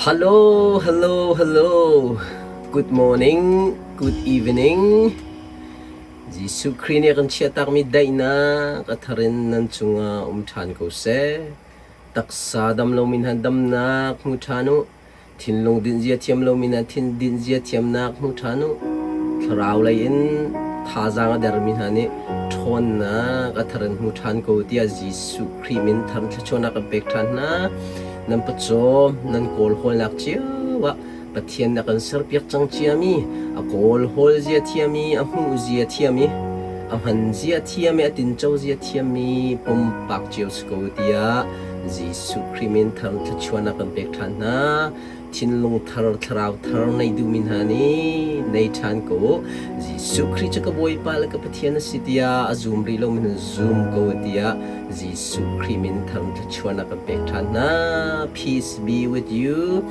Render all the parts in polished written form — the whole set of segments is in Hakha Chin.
Hello, hello, hello. Good morning, good evening. Jesuh Khrih nih a kan chiahtakmi daihnak a thar in nan cungah um ṭhan ko seh. Taksa dam lomi hna damnak hmu ṭhan u. Thinlung dinhzia thiam lomi hna thin dinhzia thiamnak hmu ṭhan u. Thlarau lei in thazaang a dermi hna nih ṭhawnnak a thar in hmu ṭhan ko tiah Jesuh Khrih min thar thluachuahnak kan pek ṭhan hna. Nan pawcawm, nan kawlhawlnak cio ah Pathian a kan serpiak cang ciami, a kawlhawl zia thiam i a hmuh zia thiam i a hman zia thiam i a tinco zia thiammi pumpak cio si ko tiah Jesuh Khrih min thar thluachuahnak kan pek ṭhan hna. Thinlung thar, thlarau thar nei duhmi hna nih nei ṭhan ko u. Jesuh Khrih cu ka Bawipa le ka Pathian a si tiah a zum rih lomi hna zum ko tiah Jesuh Khrih min thar thluachuahnak kan pek ṭhan hna. Peace be with you.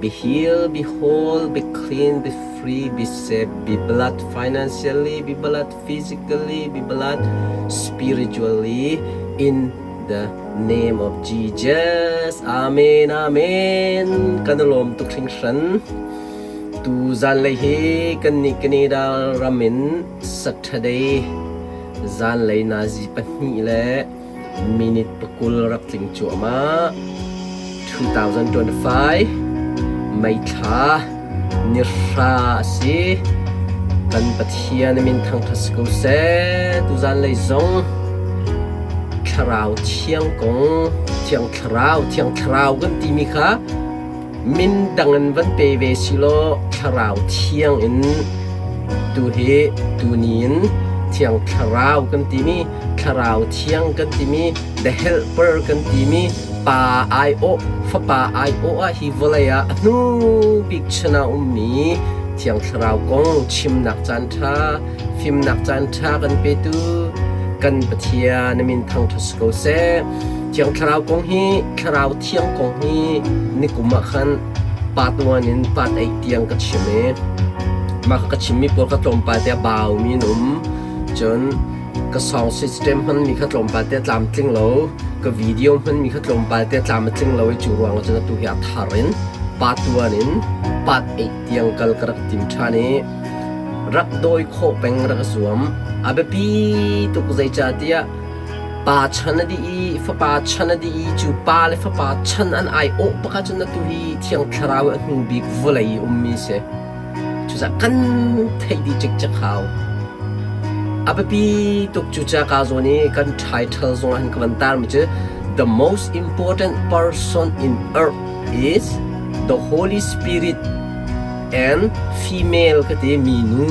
Be healed, be whole, be clean, be free, be safe, be blessed financially, be blessed physically, be blessed spiritually in the name of Jesus. Amen, amen. Kan i lawm tuk hringhran. Tu zanlei hi kan nih Canada ram in Saturday zanlei nazi pahnih le minute pakul rak tling cuahmah. 2025 May thla ni hra a si. Kan Pathian min thangṭhat si ko seh. Tuzan lei zong Thlarau Thiang kong, Thiang Thlarau, Thiang Thlarau kan timi kha min dang in van pe ve si law Thlarau Thiang in tu hi tuni in Thiang Thlarau kan timi, Thlarau Thiang kan timi, The Helper kan timi, Pa aiawh, Fapa aiawh ah hi vawlei ah a hnu bik chan ah ummi Thiang Thlarau kong chimnak caanṭha, fimnak caanṭha kan petu kan Pathian a min thangṭhat si ko seh. Thiang Thlarau kong hi, Thlarau Thiang kong hi nikum ah khan part 1 in part 8 tiang ka chim i mah ka chimmi pawl kha tlawmpal te a baumi an um. Cun ka song system hmanmi kha tlawmpal te a tlamtling lo ka video hmanmi kha tlawmpal te a tlam a tling lo i cu ruangah cun atu hi a thar in part 1 in part 8 tiang kal ka rak tim ṭhan i rak dawi khawh peng rak zuam a biapi tuk zeicahtiah pa chan a dih i fapa chan a dih i cu pa le fapa chan an ai awh bak ahcun atu hi thiang thlarau a hnu bik vawlei i ummi si. Cucaah kan theih dih cikcek hau. A biapi tuk cucaah ka zawn i kan title zong ah hin ka van tarmi cu The most important person in earth is the Holy Spirit and female ka ti minu.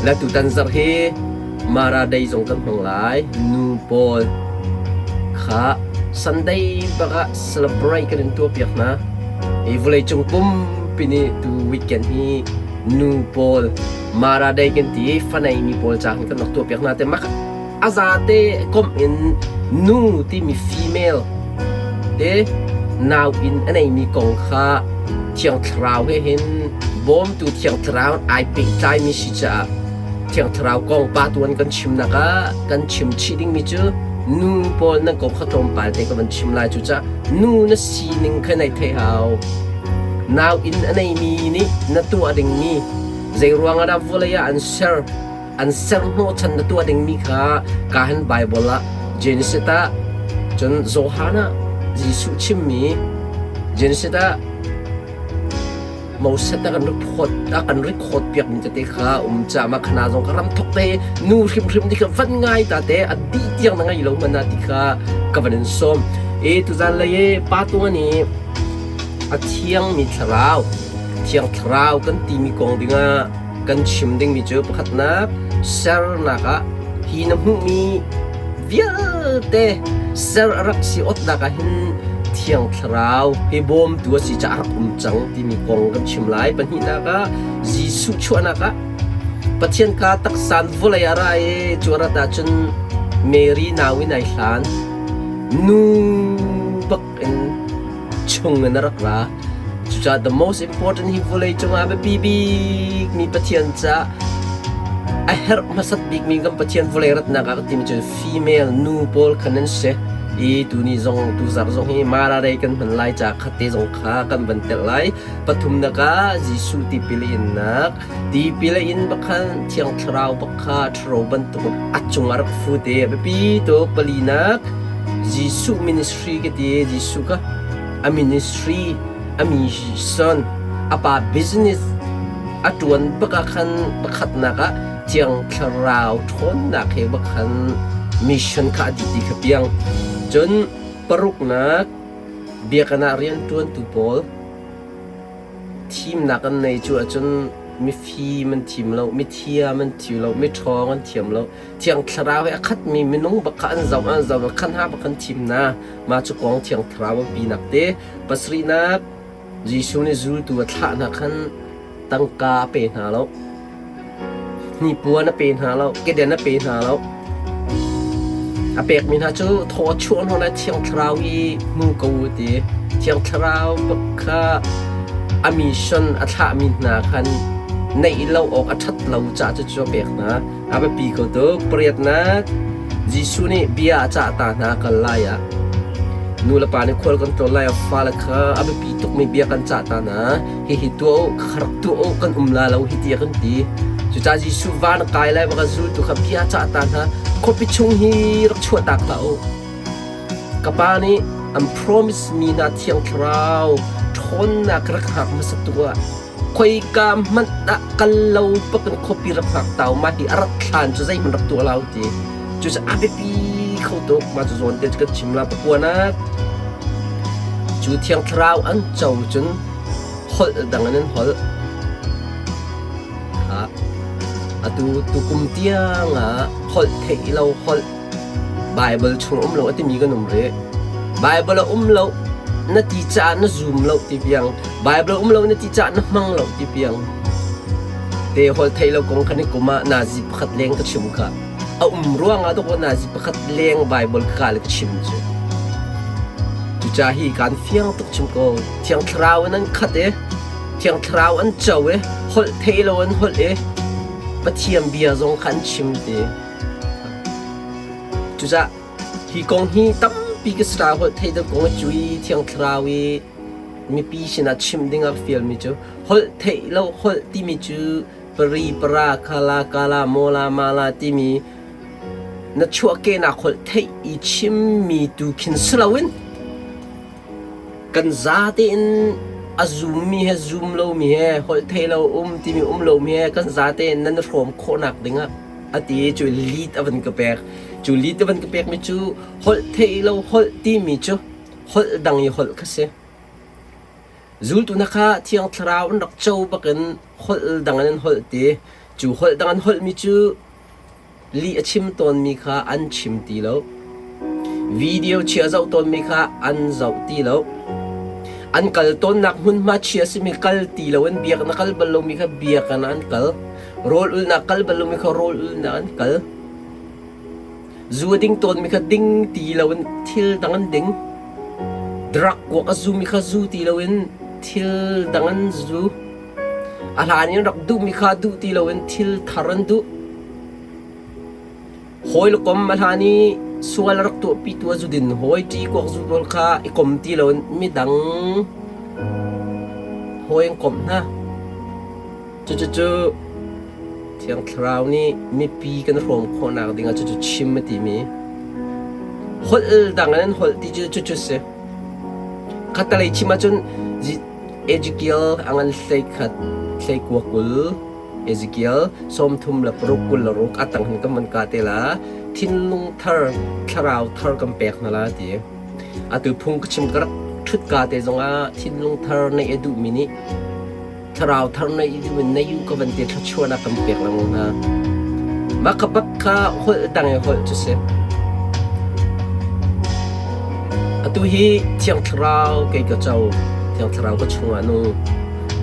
Le tutan zarh hi Mara Day zong kan hmang lai. Nu pawl kha Sunday bak ah celebrate kan in tuahpiak hna. Hi vawleicung pumpi nih tu weekend hi nu pawl Mara Day kan ti i fanei mi pawl ca kan rak tuahpiak hna te mak a zate komh in nu timi female te nau in a neimi kong kha Thiang Thlarau he hin bawmtu Thiang Thlarau ai pehtlaimi si caah Thiang Thlarau kong pa tuan kan chimnak ah kan chim chih dingmi cu nu pawl nan kong kha tlawmpal te ka van chim lai cucaah nu na sining kha nei thei hau nau inn a neimi nih na tuah dingmi zei ruangah dah vawlei ah an ser an ser hnawhchan na tuah dingmi kha ka hin Bible ah Genesis ah cun Johan ah Jesuh chimmi Genesis ah Moses a kan record a kan record piak mi tete kha um ca ma khana zong ka ram thok te nu hrimhrim ti kha van ngai ta te a dih tiang na ngai lo mana ti kha ka van in som e tuzan lei e pa tung ani a thiang mi thlarau thiang thlarau kan ti mi kong dinga kan chim ding mi cu pakhatnak sernak ah hi na hmuh mi vialte ser a rak si otnak ah hin thiang thlarau hi bawmtu a si caah rak um cang timi kong kan chim lai pahnihnak ah Jesuh chuahnak ah Pathian ka taksan vawlei a ra i cu a rat ahcun Mary nau in ai hlan nu bak in chung in a rak ra cucaah the most important hi vawlei cungah biapi bik mi Pathian caah. A herh hmasat bikmi kan Pathian vawlei ratnak ah ka timi cu female nu pawl khan an si. I tuni zong tuzarh zong hi Mara Day kan hman lai ca khatte zong kha kan van telh lai. Pathumnak ah Jesuh tipil a innak. Tipil a in bakhan Thiang Thlarau bak kha ṭhuro bantuk a cung ah rak fu te. A biapi tuk. Palinak Jesuh ministry ka ti. Jesuh kha a ministry, a mission, a pa business a ṭuan bak ah khan pakhatnak ah Thiang Thlarau ṭhawnnak he bak khan mission kha a dih ti kha piang. Cun paruknak biakinn ah rianṭuantu pawl thimnak an nei cu ahcun mifim an thim lo, mithiam an thim lo, miṭhawng an thiam lo. Thiang Thlarau he a khatmi minung bak kha an zoh an zoh khan ha bak an thim hna. Mah cu kong Thiang Thlarau a pinak te. Pasarihnak Jesuh nih zultu a thlah hna khan tangka a pe hna lo. Hnipuan a pe hna lo, keden a pe hna lo. A pekmi hna cu thaw a chuah hna lai Thiang Thlarau i hmu ko u ti. Thiang Thlarau bak kha a mission a thlahmi hna khan neih lo awk a ṭhat lo caah cucu a pek hna. A biapi ko tuk. Pariatnak, Jesuh nih bia a cah ta hna kal lai ah nu le pa nih khual kan tlawn lai ah fale kha a biapi tukmi bia kan cah ta hna. Hihi tuah u, kha rak tuah u, kan um la lo hi ti a kan ti. Cucaah Jesuh van a kai lai baka zultu kha bia cah ta hna. Khuapi chung hi rak chuah tak hlah u. Ka pa nih an promise mi hna Thiang Thlarau ṭhawnnak rak hngak hmasa tu ah khoika hmanh ah kal lo bakin khuapi rak hngak tau mah hi a rat thlan cu zeihmanh rak tuah lo ti. Cucu a biapi kho tuk. Mah cu zawn te cu kan chim la pakuanak. Cu Thiang Thlarau an co cun holh dang in an holh. Kha atu tukum tiang ah holh theih lo holh Baibal chung um lo a timi kan um rih. Baibal a um lo na ti caah na zum lo ti piang. Baibal um lo na ti caah na hmang lo ti piang. Te holh theih lo kong khan i kum ah nazi pakhat leng ka chim kha. A um ruang ah dawk nazi pakhat leng Baibal ka ka le ka chim cu. Cucaah hi kaan fiang tuk chim ko. Thiang Thlarau in an khat i Thiang Thlarau an co i holh theih lo an holh i Pathian bia zong kha an chim ti. Cucaah hi kong hi tampi ka sra holh theih deuh kong a cu i Thiang Thlarau i mipi sinah chim ding a fialmi cu holh theih lo holh timi cu pari para khala kala mola mala timi na chuahkehnak holh theih i chimmi tu khin si loin Kan zate in a zummi he zum lomi he holh thei lo um timi um lomi he kan zate in nan i hrawm khawhnak dingah a ti i cu lead a van ka pek. Cu lead a van ka pekmi cu holh thei lo holh timi cu holh dang i holh kha si. Zultu hna kha Thiang Thlarau an rak co bakin holh dang in an holh ti. Cu holh dang an holhmi cu Lih a chim tawnmi kha an chim ti lo. Video chia zoh tawnmi kha an zoh ti lo. An kal tawnnak hmunhma chia simi kal ti lo in biakinn a kal bal lomi kha biakinn ah an kal. Rawl ulhnak kal bal lomi kha rawl ulhnak an kal. Zu a ding tawnmi kha ding ti lo in thil dang an ding. Drug kuak a zumi kha zu ti lo in thil dang an zu. A hlan in rak duhmi kha duh ti loin thil thar an duh. Hawi le kom a hlan i sual a rak tuahpitu a zudin hawi ṭi kuak zu pawl kha i kom ti loin midang hawi an komh hna. Cucucu Thiang Thlarau nih mipi kan hrawm khawhnak dingah cucu chim a timi. Holh dang in an holh ti cu cucu si. Khattelei chim ahcun Ezekiel a ngan hleikhat hleikua 20 Ezekiel 36 26 a tang hin kan van ka te la thinlung thar thlarau thar kan pek hna la ti atu phung ka chim ka rak ṭhut ka te zongah thinlung thar neih a duhmi nih thlarau thar neih i duh in nei u ka van ti thluachuahnak kan pek lengmang hna mah kha bak kha holh dang i holh cu si Atu hi Thiang Thlarau kei ka co, Thiang Thlarau ka chungah nung.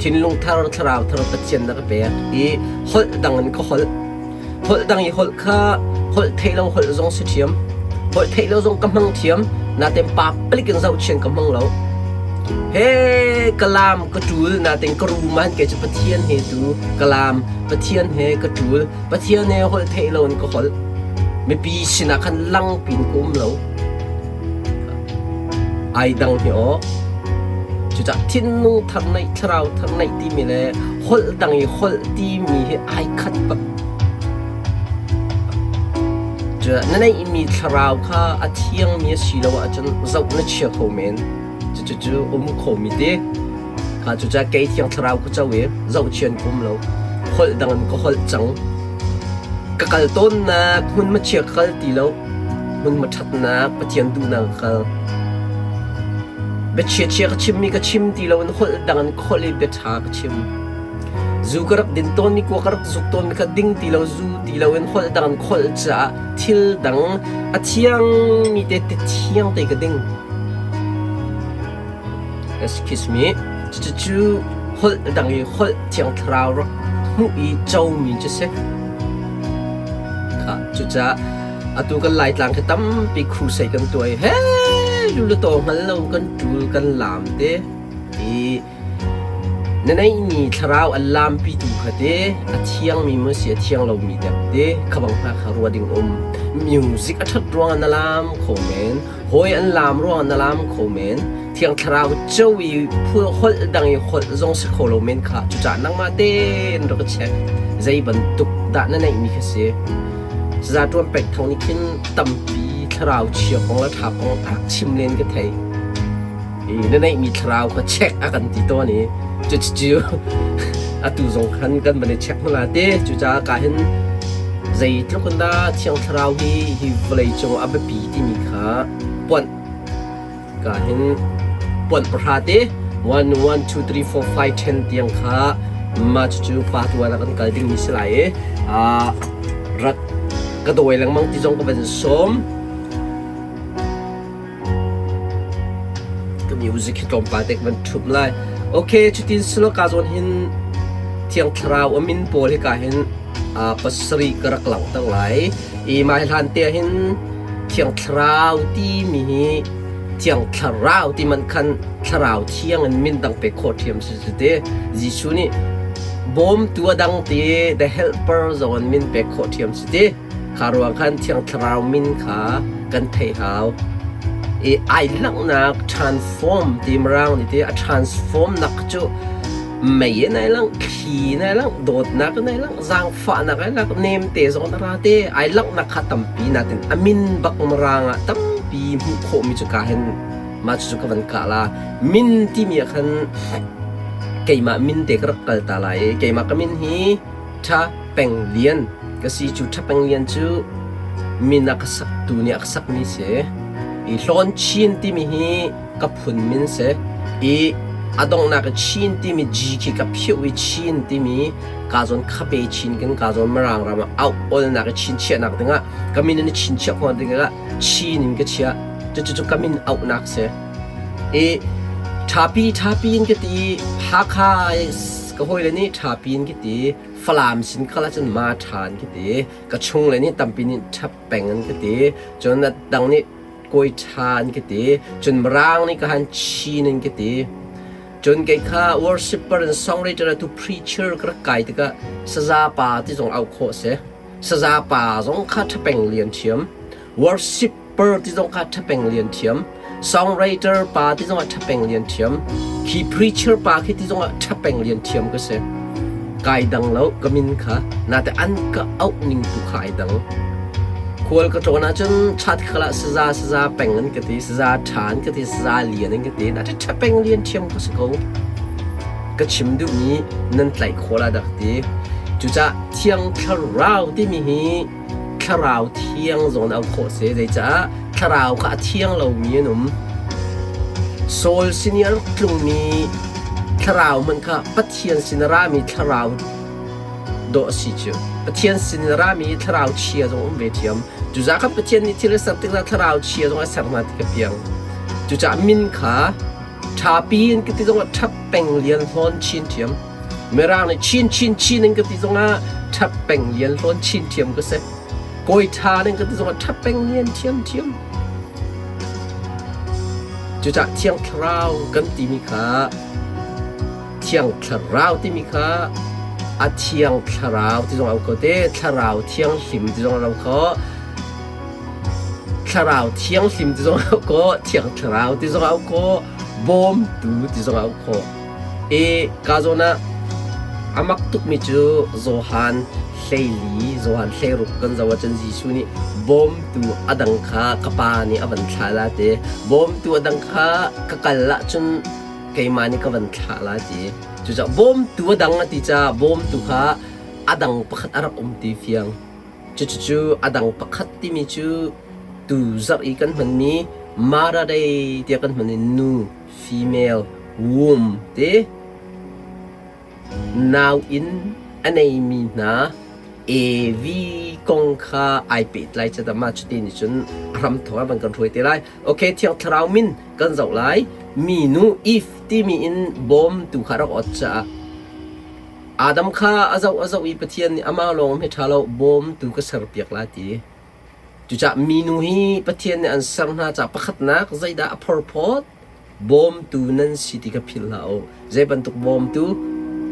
Thinlung thar, thlarau thar Pathian na ka pek i holh dang in ka holh. Holh dang i holh kha holh theih lo holh zong si ṭhiam. Holh theih lo zong ka hmang thiam, nain pa palik in zohchian ka hmang lo. He ka laam ka ṭul nain ka rum ah kei cu Pathian he tu ka laam Pathian he ka ṭul Pathian he holh theih loin ka holh. Mipi sinah khan lang pin ka um lo. Ai dang hi aw. Cucah thinlung thar neih, thlarau thar neih timi le holh dang i holh timi hi ai khat bak. Cucah na neihmi thlarau kha a thiangmi a si lo ahcun zoh na chia kho men. Cucu um khomi ti. Kha cucah kei thiang thlarau ka co i zohchian ka um lo. Holh dang in ka holh cang. Ka kal tawnnak hmun ma chia ka kal ti lo. Hmun ma ṭhatnak Pathian duhnak ka kal. Biachia chia ka chimmi ka chim ti lo in holh dang in ka holh i bia ṭha ka chim. Zu ka rak din tawnmi kua ka rak zuk tawnmi kha ding ti lo zu ti lo in holh dang in holh caah thil dang a thiangmi te ti thiang te ka ding. Excuse me. Cucu holh dang i holh thiang thlarau rak hmuh i comi cu si. Kha cucaah atu kan Laitlang khi tampi crusade kan tuah i he lulutaw hngal lo kan ṭul kan laam te i na neihmi thlarau an laampitu kha te a thiangmi maw si a thiang lomi dek te kha bang hna kha rua ding um. Music a ṭhat ruangah na laam kho men. Hawi an laam ruangah na laam kho men. Thiang Thlarau co i holh dang i holh zong si kho lo men kha. Cucaah nangmah tein rak i check. Zei bantuk dah na neihmi kha si. Saza ṭuan pek thawng nih khin tampi thlarau chia kong le ṭha kong a rak chim len ka thei. I na neihmi thlarau kha check a kan ti tawn i cucu atu zong khan kan van i check hna te. Cucaah ka hin zeitluk in dah Thiang Thlarau hi hi vawlei cung a biapi timi kha puanh ka hin puanh pahra te 1 1 2 3 4 5 10 tiang kha mah cucu pa tuan ah kan kal dingmi si lai i rak ka dawi lengmang ti zong ka van sawm. Ka music hi tlawmpal te ka van ṭhumh lai. Okay, cutin silo ka zawn hin Thiang Thlarau a min pawl hika hin pasarih ka rak langhter lai. I mah hi hlan te ah hin Thiang Thlarau timi hi Thiang Thlarau ti man khan Thlarau Thiang in min dang pek khawh ṭhiam si cu te. Jesuh nih bawmtu a dang ti the helper zong in min pek khawh ṭhiam si ti. Kha ruang khan Thiang Thlarau min kha kan theih hau. I ai langhnak transform ti Mirang nih ti a transform nak cu mei in ai langh, thli in ai langh, dawtnak in ai langh, zaangfahnak ai langh, nemte zong in a ra te. Ai langhnak kha tampi natin a min bak Mirang ah tampi hmuh khawhmi cu ka hin mah cucu ka van kah la. Min timi ah khan keimah min te ka rak kal ta lai i keimah ka min hi Ṭha Peng Lian ka si. Cu Ṭha Peng Lian cu min a ka saktu nih a ka sakmi si. I Hlawn Chin timi hi ka phun min si. I a donghnak i Chin timi G khi ka phioh i Chin timi ka zawn khape Chin kan ka zawn Mirang ram ah auh olnak i chinchiahnak dingah ka min in i chinchiah khawh dingah Chin in ka chiah. Cucu cu ka min auhnak si. I ṭhapi ṭhapi in ka ti Hakha Ka hawile nih ṭhapi in ka ti. Falam sin khal ahcun ma ṭha an ka ti. Ka chungle nih tampi nih ṭhap peng an ka ti. Cun a dang nih kawi ṭha an ka ti. Cun Mirang nih ka han Chin an ka ti. Cun kei kha worshipper and songwriter tu preacher ka rak kai tikah saza pa ti zong auh khawh a si. Saza pa zong kha ṭhapeng lian ṭhiam. Worship Per ti zong kha ṭhapeng lian ṭhiam. Songwriter pa ti zongah ṭhapeng lian ṭhiam. Khi preacher pa khi ti zongah ṭhapeng lian ṭhiam ka si. Kai dang lo ka min kha nate an ka auh ning tu kha ai dang. Khual ka tlawn ahcun chat khala saza saza peng an ka ti, saza ṭha an ka ti, saza lian an ka ti. Nate ṭhapeng lian ṭhiam ka si ko. Ka chim duhmi nan tlaih khawh la dak ti. Cucah Thiang Thlarau timi hi Thlarau thiang zong in auh khawh a si. Zeicah thlarau kha a thiang lomi an um. Saul sin i a rak tlungmi thlarau hmanh kha Pathian sin a rami thlarau dawh a si cu. Pathian sin in a rami thlarau chia zong um ve ṭhiam. Cucaah khan Pathian nih thil a ser tikah thlarau chia zong a ser hna ti ka piang. Cucaah min kha ṭhapi in ka ti zongah ṭhap peng lian hlawn chin ṭhiam. Mirang nih chin chin chin in ka ti zongah ṭhap peng lian hlawn chin ṭhiam ka si. Kawi ṭha ning ka ti zongah ṭhap peng lian ṭhiam ṭhiam. Cucah Thiang Thlarau kan timi kha Thiang Thlarau timi kha a Thiang Thlarau ti zong a um kho te, Thlarau Thianghlim ti zong a um kho. Thlarau Thianghlim ti zong a um kho, Thiang Thlarau ti zong a um kho, Bawmtu ti zong a um kho. I ka zawn ah a mak tukmi cu Johan 14, Johan 16 kan zoh ahcun Jesuh nih bawmtu a dang kha ka Pa nih a van thlah la ti. Bawmtu a dang kha ka kal ahcun keimah nih ka van thlah la ti. Cucaah bawmtu a dang a ti caah bawmtu kha a dang pakhat a rak um ti fiang. Cucucu a dang pakhat timi cu tu zarh i kan hmanmi Mara Day tiah kan hman i nu female womb ti nau inn a neimi hna AV kong kha ai pehtlai cadah mah cuti nih cun a hramthawk ah van kan hruai te lai. Okay, Thiang Thlarau min kan zoh lai. Minu Eve timi in bawmtu kha rak ot caah Adam kha a zoh a zoh i Pathian nih amah lawng hi ṭha lo bawmtu ka serpiak lai ti. Cucaah minu hi Pathian nih an ser hna caah pakhatnak zeidah a phorphawt? Bawmtu nan si ti kha philh hlah u. Zei bantuk bawmtu?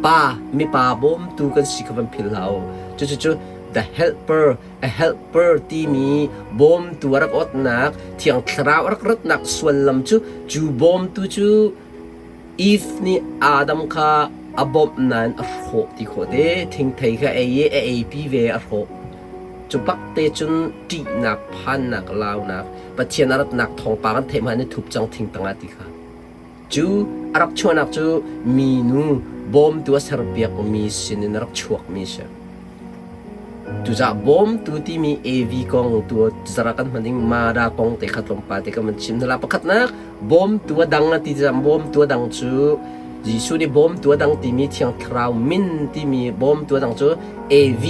Pa, mipa bawmtu kan si kha van philh hlah u. Cucu the helper, a helper timi bawmtu a rak awtnak, Thiang Thlarau a rak ratnak suallam cu cu bawmtu cu Eve nih Adam kha a bawmh nain a hrawh ti khawh te. Thingthei kha ei i a eipi ve a hrawh. Cu bak te cun ṭihnak, phannak, launak, Pathian a ratnak thawngpang an theih hmanh i thup cang thing tangah ti kha. Cu a rak chuahnak cu minu bawmtu a serpiakmi sinin a rak chuakmi a si. Cucaah bawmtu timi AV kong tu zara kan hman ding Mada kong te kha tlawmpal te kan van chim hna la. Pakhatnak bawmtu a dang a ti tikah bawmtu a dang cu Jesuh nih bawmtu a dang timi Thiang Thlarau min timi bawmtu a dang cu AV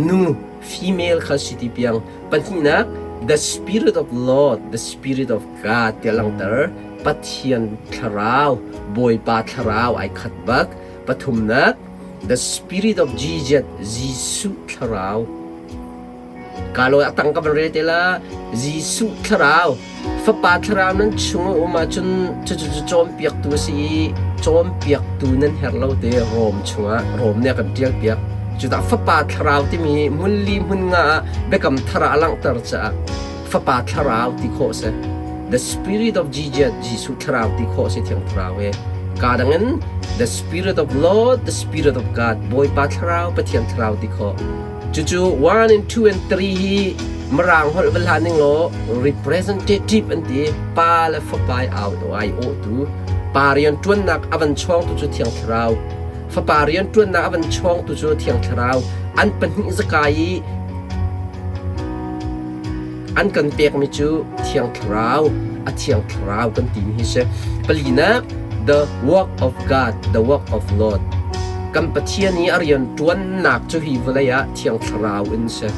nu female kha si ti piang. Pahnihnak the spirit of Lord, the spirit of God tiah langhter. Pathian thlarau, Bawipa thlarau ai khat bak. Pathumnak The Spirit of Jesus, Jesuh thlarau. Ka lawi a tang ka van rel te la. Jesuh thlarau, Fapa thlarau nan chung a um ahcun cucu cu cawnpiaktu a si i cawnpiaktu nan herh lo te Rom chungah Rom nih a kan ṭial piak. Cudah Fapa thlarau timi hmun li hmun nga ah biakam thar ah a langhter caah Fapa thlarau ti khawh a si. The Spirit of Jesus, Jesuh thlarau ti khawh a si Thiang Thlarau hi. Ka dang in The Spirit of Lord, the Spirit of God, Bawipa thlarau, Pathian thlarau ti khawh. Cucu 1 and 2 and 3 hi Mirang holh va hlan ning law representative an ti pa le fapa au ai awhtu pa rian ṭuannak a van chawngtu cu Thiang Thlarau fapa rian ṭuannak a van chawngtu cu Thiang Thlarau an pahnih zakai i An kan pekmi cu Thiang Thlarau, a Thiang Thlarau kan timi hi si. Palinak, the work of God, the work of Lord. Kan Pathian i a rian ṭuannak cu hi vawlei ah Thiang Thlarau in si.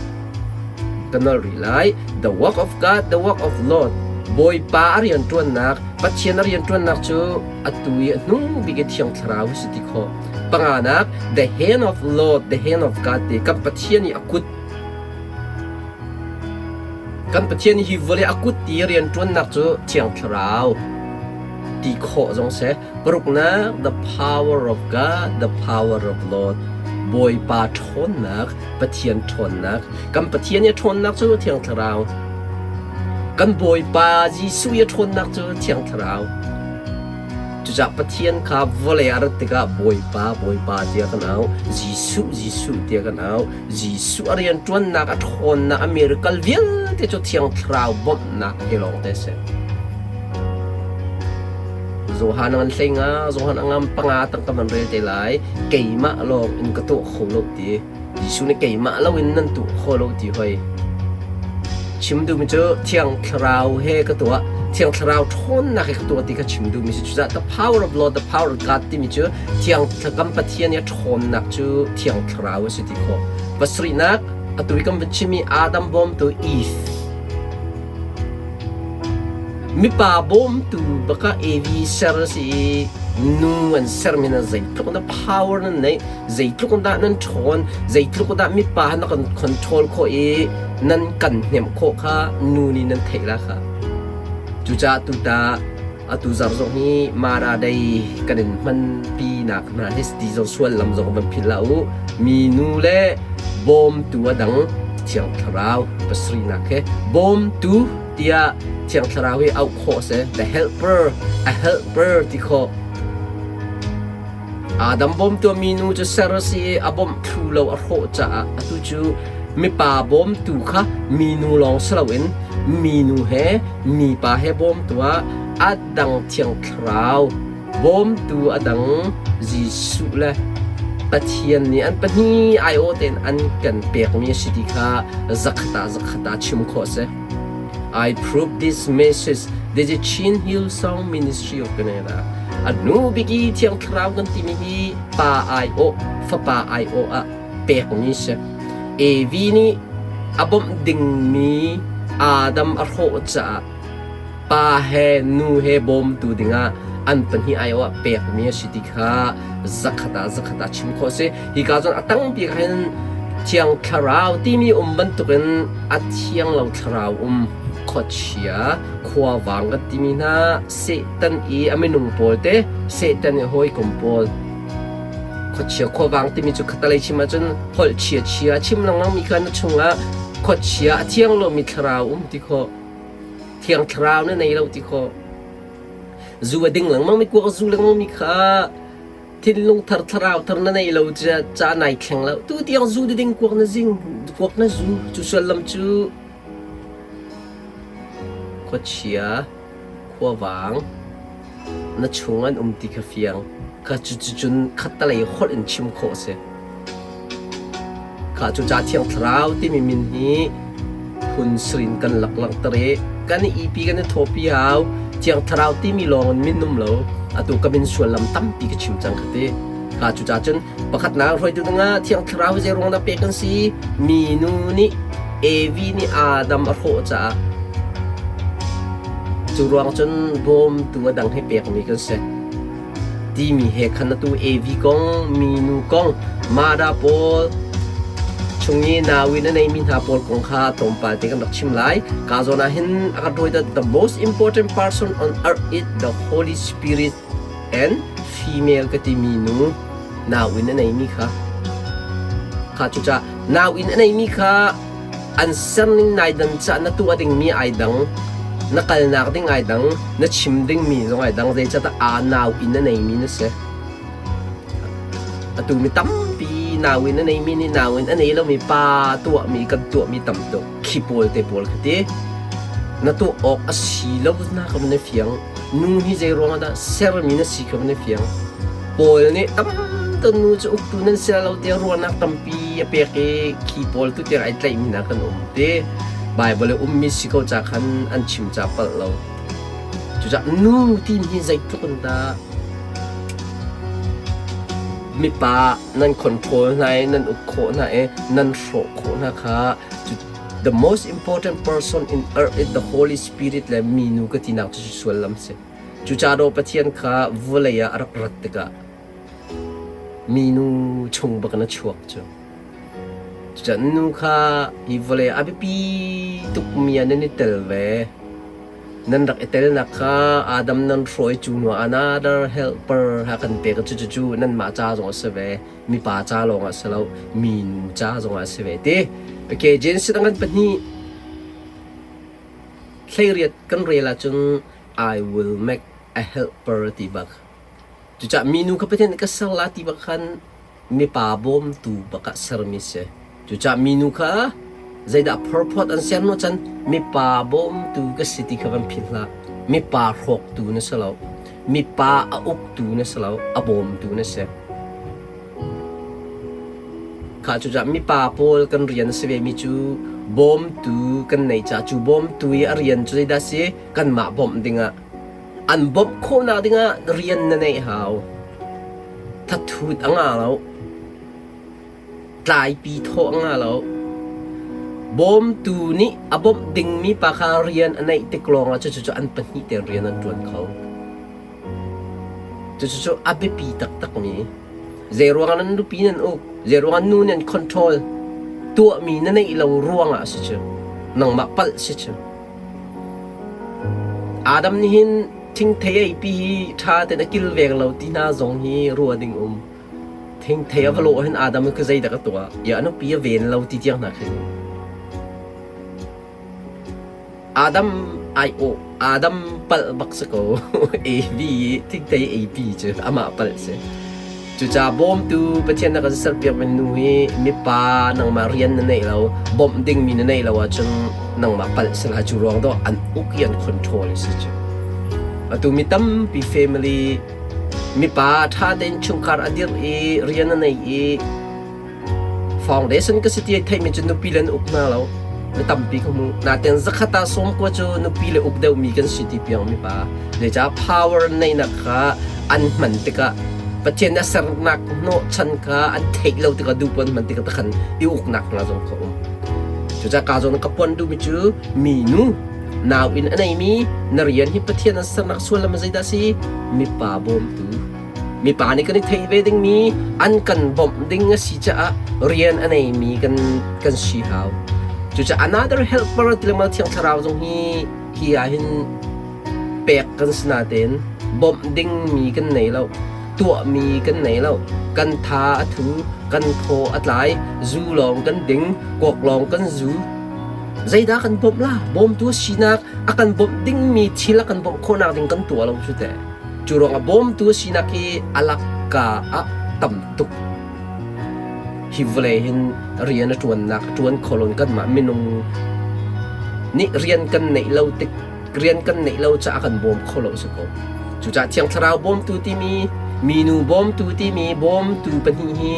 Ka nol rih lai. The work of God, the work of Lord. Bawipa a rian ṭuannak, Pathian a rian ṭuannak cu atu i a hnung bik i Thiang Thlarau hi si ti khawh. Panganak, the hand of Lord, the hand of God ti kan Pathian i a kut Kan Pathian hi vawlei a kut i rianṭuannak cu Thiang Thlarau ti khawh zong si. Paruknak, the power of God, the power of Lord. Bawipa ṭhawnnak, Pathian ṭhawnnak. Kan Pathian i a ṭhawnnak cu Thiang Thlarau. Kan Bawipa Jesuh i a ṭhawnnak cu Thiang Thlarau. Cucaah Pathian kha vawlei ah rat tikah Bawipa, Bawipa tiah kan auh, Jesuh, Jesuh tiah kan auh. Jesuh a rianṭuannak, a ṭhawnnak, a miracle vialte cu Thiang Thlarau bawmhnak he lawngte a si. Johan a ngan hlei nga, Johan a ngam panga tang ka van rel te lai. Keimah lawng in ka tuah kho lo ti. Jesuh nih keimah loin nan tuah kho lo ti hoi. Chim duhmi cu Thiang Thlarau he ka tuah, Thiang Thlarau ṭhawnnak he ka tuah ti kha chim duhmi si. Cucaah the power of Lord, the power of God timi cu Thiang kan Pathian i a ṭhawnnak cu Thiang Thlarau a si ti khawh. Pasarihnak, atu i kan van chimmi Adam bawmtu Eve. Mipa bawmtu baka Evi ser a si i nu an sermi na zeitluk na power nan neih zeitluk dah nan ṭhawn zeitluk dah mipa na kan control khawh i nan kan hnemh khawh kha nu nih nan theih la kha cucaah tuta. Atu zarh zong hi Mara Day kan in hmanpi nak hna hi ti zong sual lam zong van philh hlah u. Minu le bawmtu a dang Thiang Thlarau pasarihnak he bawmtu tiah Thiang Thlarau hi auh khawh a si. The helper, a helper ti khawh. Adam bawmtu a minu cu ser a si i a bawmh thlu lo a hrawh caah atu cu mipa bawmtu kha minu lawng si loin minu he mipa he bawmtu ah a dang Thiang Thlarau bawmtu a dang Jesuh le Pathian nih an pahnih aiawh tein an kan pekmi a si ti kha zakhat ah zakhat ah chim khawh a si. I prove this message. This is Chin Hillsong Ministry of Canada. A nu bik i Thiang Thlarau kan timi hi pa aiawh, fapa aiawh ah pekmi si. Evi nih a bawmh dingmi Adam a hrawh caah pa he nu he bawmtu dingah an pahnih aiawh ah pekmi a si ti kha zakhat ah zakhat ah chim khawh a si. Hika cun a tangpi ah hin Thiang Thlarau timi um bantukin a thiang lo thlarau um khuachia khuavang kan timi hna Satan i a minung pawl te Satan i hawikom pawl khuachia khuavang timi cu khatalei chim ahcun holh chia chia chim lengmang mi kha na chungah khuachia a thiang lomi thlarau um ti khawh thiang thlarau na nei lo ti khawh zu a ding lengmang mi kuak a zu lengmang mi kha Thinlung thar thlarau thar na nei lo ca nai thleng lo. Tu tiang zu ding kuak na zing kuak na zu cu sullam cu khuachia khuavang na chung an um ti kha fiang kha cu cun khattalei holh in chim khawh a si. Kha cu ca thiang thlarau timi min hi phun sirin kan lak langhter i kan i ipi kan i thawpi hau. Thiang thlarau timi lawng in min um lo. Atu ka min suallam tampi ka chim cang kha ti. Kha cu ca cun pakhatnak hruaitu dingah thiang thlarau hi zei ruang dah pek kan si? Minu nih Evi nih Adam a hrawh caah cu ruang cun bawmtu a dang hi pekmi kan si. Timi he khan atu Evi kong, minu kong, Mada pawl chung i nauin a neimi hna pawl kong kha tlawmpal te kan rak chim lai. Ka zawn ah hin a kan rawi the most important person on earth is the Holy Spirit and female ka timi nu nauin a neimi kha. Kha cucaah nauin a neimi kha An serning nai dan caah na tuah dingmi ai dang, na kalnak ding ai dang, na chim dingmi zong ai dang, zeicahtiah aa nau in a neimi na si. Atu mi tampi nau in a neimi nih nau in a nei lomi pa tuahmi kan tuahmi tam tuk. Khi pawl te pawl kha ti. Na tuah awk a si lo na ka van i fiang. Nu hi zei ruangah dah sermi na si kha van i fiang. Paul nih tam tuk nu cu uktu nan si lo tiah ruahnak tampi a pek i khi pawl tu tiang ai tlaihmi hna kan um ti. Baibal i ummi si ko ca khan an chim ca palh lo. Cucaah nu timi hi zeitluk in dah mipa nan control hna i nan uk khawh hna i nan hrawh khawh hna kha the most important person in earth is the Holy Spirit le minu ka tinak cu suallam si. Cucaah Pathian kha vawlei ah a rak rat tikah minu chung bak in a chuak cu. Cucaah nu kha hi vawlei ah a biapi tukmi ah nan i tel ve. Nan rak i telnak kha Adam nan hruai cu hnu ah another helper ha kan pek. Cucu nanmah ca zong a si ve. Mipa ca lawng ah si lo, minu ca zong ah a si ve ti. Okay, Genesis dang kan pahnih 18 kan rel ahcun I will make a helper ti bak. Cucaah minu kha Pathian nih ka ser la ti bak khan mipa bawmtu bak ah sermi si. Cucaah minu kha zeidah phorphawt an ser hnu cun mipa bawmtu ka si ti kha van philh hlah. Mipa hrawktu na si lo. Mipa a uktu na si lo. A bawmtu na si. Khah cucaah mipa pawl kan rian a si vemi cu bawmtu kan neih caah cu bawmtu i a rian cu zeidah a si? Kanmah bawmh dingah. An bawmh khawhnak dingah rian na neih hau. Thathut a ngah lo. Tlaipi thawh a ngah lo. Bawmtu nih a bawmh dingmi pa kha rian a neih tik lawngah cucu an pahnih tein rian an ṭuan kho. Cucu a biapi taktakmi zeiruangah nan nupi nan uk, zeiruangah nu nan control tuahmi na neih lo ruangah a si cu. Nangmah palh si cu. Adam nih hin Thingthei ei pi hi ṭha tein a kilveng lo ti hna zong hi ruah ding um. Thingthei a va lawh hin Adam khi zeidah ka tuah? Ia a nupi a ven lo ti tiang hna khin. Adam aiawh Adam palh bak si ko. Evi i thingthei eipi cu amah palh si. Cucaah bawmtu Pathian na kan serpiakmi nu hi mipa nangmah rian na neih lo, bawmh dingmi na neih lo ahcun nangmah palh si lai. Cu ruang dawh an uk i an control a si cu. Atu mi tampi family mipa ṭha tein chungkhar a dirh i rian a nei i Foundation ka si ti ai theihmi cu nupi le an uk hna lo. Mi tampi ka hmu. Nain zakhat ah sawmkua cu nupi le uk deuhmi kan si ti piang mi pa. Zeicah power neihnak kha an hman tikah Pathian a sernak hnawhchan kha an theih lo tikah duh puan hman tikah takhan i uknak hna zong kha um. Cucaah ka zawn ka puan duhmi cu minu nau in a neimi na rian hi Pathian an sernak sullam zeidah si? Mipa bawmtu. Mipa nih kan i theih ve dingmi an kan bawmh ding a si caah rian a neimi kan kan si hau. Cucaah another helper ti lengmang Thiang Thlarau zong hi hi ah hin pek kan si natein bawmh dingmi kan nei lo, tuahmi kan nei lo, kan tha a thu, kan thaw a tlai, zu lawng kan ding, kuak lawng kan zu. Zeidah kan bawmh la? Bawmtu sinak a kan bawmh dingmi thil a kan bawmh khawhnak ding kan tuah lo cu teh. Cu ruangah bawmtu a sinak hi a lakka ah tam tuk. Hi vawlei hin rian a ṭuannak a ṭuan kho lo kanmah minung nih rian kan neih lo tik rian kan neih lo caah kan bawm kho lo si ko. Cucaah Thiang Thlarau bawmtu timi minu bawmtu timi bawmtu pahnih hi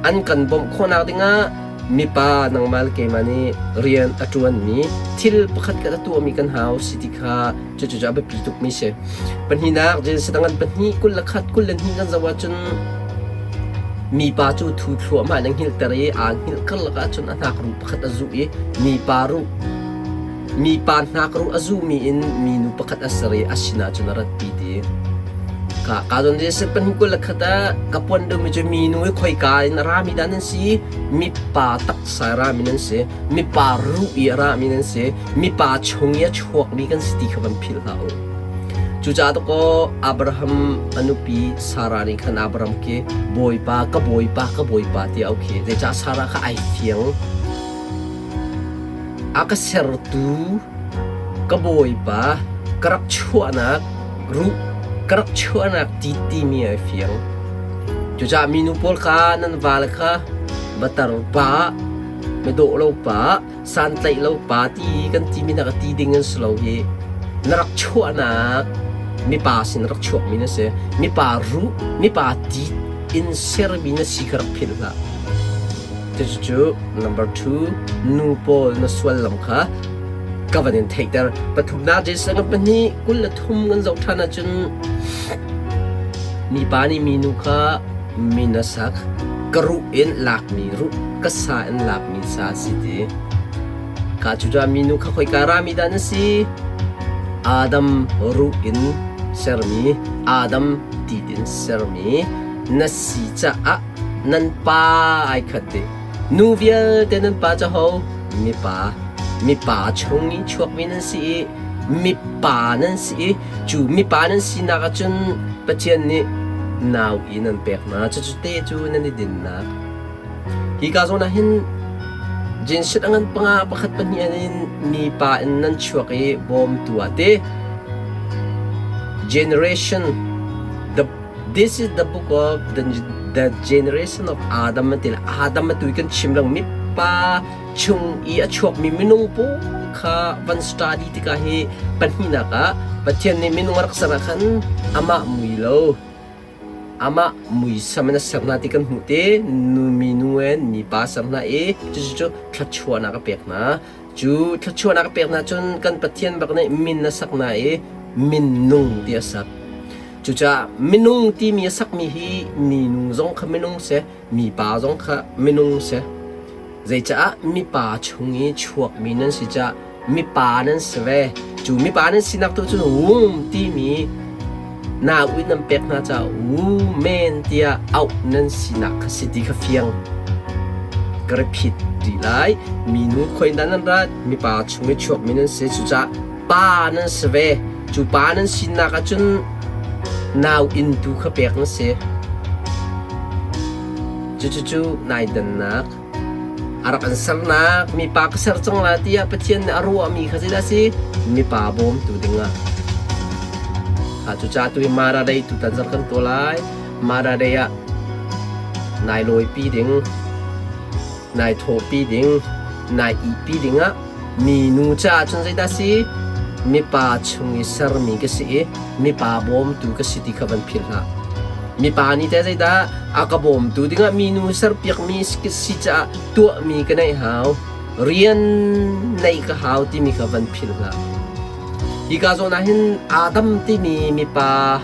an kan bawmh khawhnak dingah mipa nangmah le keimah nih rian a ṭuanmi thil pakhat khat a tuahmi kan hau si ti kha Cucu a biapi tukmi si. Pahnihnak, Genesis dang an pahnih 21 22 kan zoh ahcun mipa cu thu thluahmah in a hngilhter i aa hngilh karlak ahcun a hnakruh pakhat a zuh i mipa ruh mipa hnakruh a zuhmi in minu pakhat a ser i a sinah cun a ratpi ti. Ka ka zawn Genesis pahnih 21 ah ka puan deuhmi cu minu hi khoika in a rami dah nan si? Mipa taksa a rami nan si. Mipa ruh i a rami nan si. Mipa chung i a chuakmi kan si ti kha van philh hlah u. Cucaah dakaw Abraham a nupi Sarah nih khan Abraham khi Bawipa, ka Bawipa, ka Bawipa tiah a auh khi. Zeicah Sarah kha ai fiang. A ka sertu ka Bawipa, ka rak chuahnak ruh, ka rak chuahnak ti timi ai fiang. Cucaah minu pawl kha nan vale kha batar pa, midawh lo pa, santlaih lo pa ti kan timi hna ka ti ding an si lo hi na rak chuahnak mipa sin rak chuakmi na si mipa ruh mipa ti in sermi na si kha rak philh hlah. Cucu number 2 nu pawl na sual lam kha ka van in theihter. Pathumnak Jason kan pahnih 23 kan zoh ṭhan ahcun mipa nih minu kha min a sak. Ka ruh in lakmi ruh, ka sa in lakmi sa si ti. Ka cucaah minu kha khoika rami dah na si? Adam ruh in sermi, Adam ti in sermi na si caah nan pa ai khat dih. Nu vialte nan pa cu ho? Mipa. Mipa chung i chuakmi nan si i mipa nan si i Cu mipa nan sinak ahcun Pathian nih nau inn an pek hna. Cucu te cu nan i dinnak. Hi ka zawn ah hin Jinshit a ngan panga pakhat pahnih in mipa in nan chuak i bawmtu ah ti. Generation the This is the book of the generation of Adam an ti le Adam atu i kan chim lang mipa chung i a chuakmi minung pawl kha van study tikah hi pahnihnak ah Pathian nih minung a rak ser ah khan amah mui lo amah muisam in a ser hna ti kan hmuh te nu minu in mipa ser hna i cucu cu thluachuahnak a pek hna. Cu thluachuahnak a pek hna cun kan Pathian bak nih min a sak hna i minung ti a sak. Cucaah minung timi a sakmi hi minu zong kha minung si, mipa zong kha minung si. Zeicaah mipa chung i chuakmi nan si caah mipa nan si ve. Cu mipa nan sinak tu cun womb timi nau in nan pek hna caah woman tiah auh nan sinak kha si ti kha fiang. Ka repeat rih lai. Minu khoi dah nan rat? Mipa chung i chuakmi nan si. Cucaah pa nan si ve. Cu pa nan sinak ahcun nau inn tu kha pek na si. Cucucu nai dannak a rak an sernak mipa ka ser cang la tiah Pathian nih a ruahmi kha zeidah a si? Mipa bawmtu dingah. Kha cucaah tu hi Mara Day tutan zarh kan tuah lai. Mara Day ah nai lawipi ding, nai thawhpi ding, nai ihpi dingah minu caah cun zeidah a si? Mipa chung i sermi ka si i mipa bawmtu ka si ti kha van philh hlah. Mipa nih teh zeidah a ka bawmtu dingah minu serpiakmi si caah tuahmi ka neih hau, rian neih ka hau timi kha van philh hlah. Hika zawn ah hin Adam timi mipa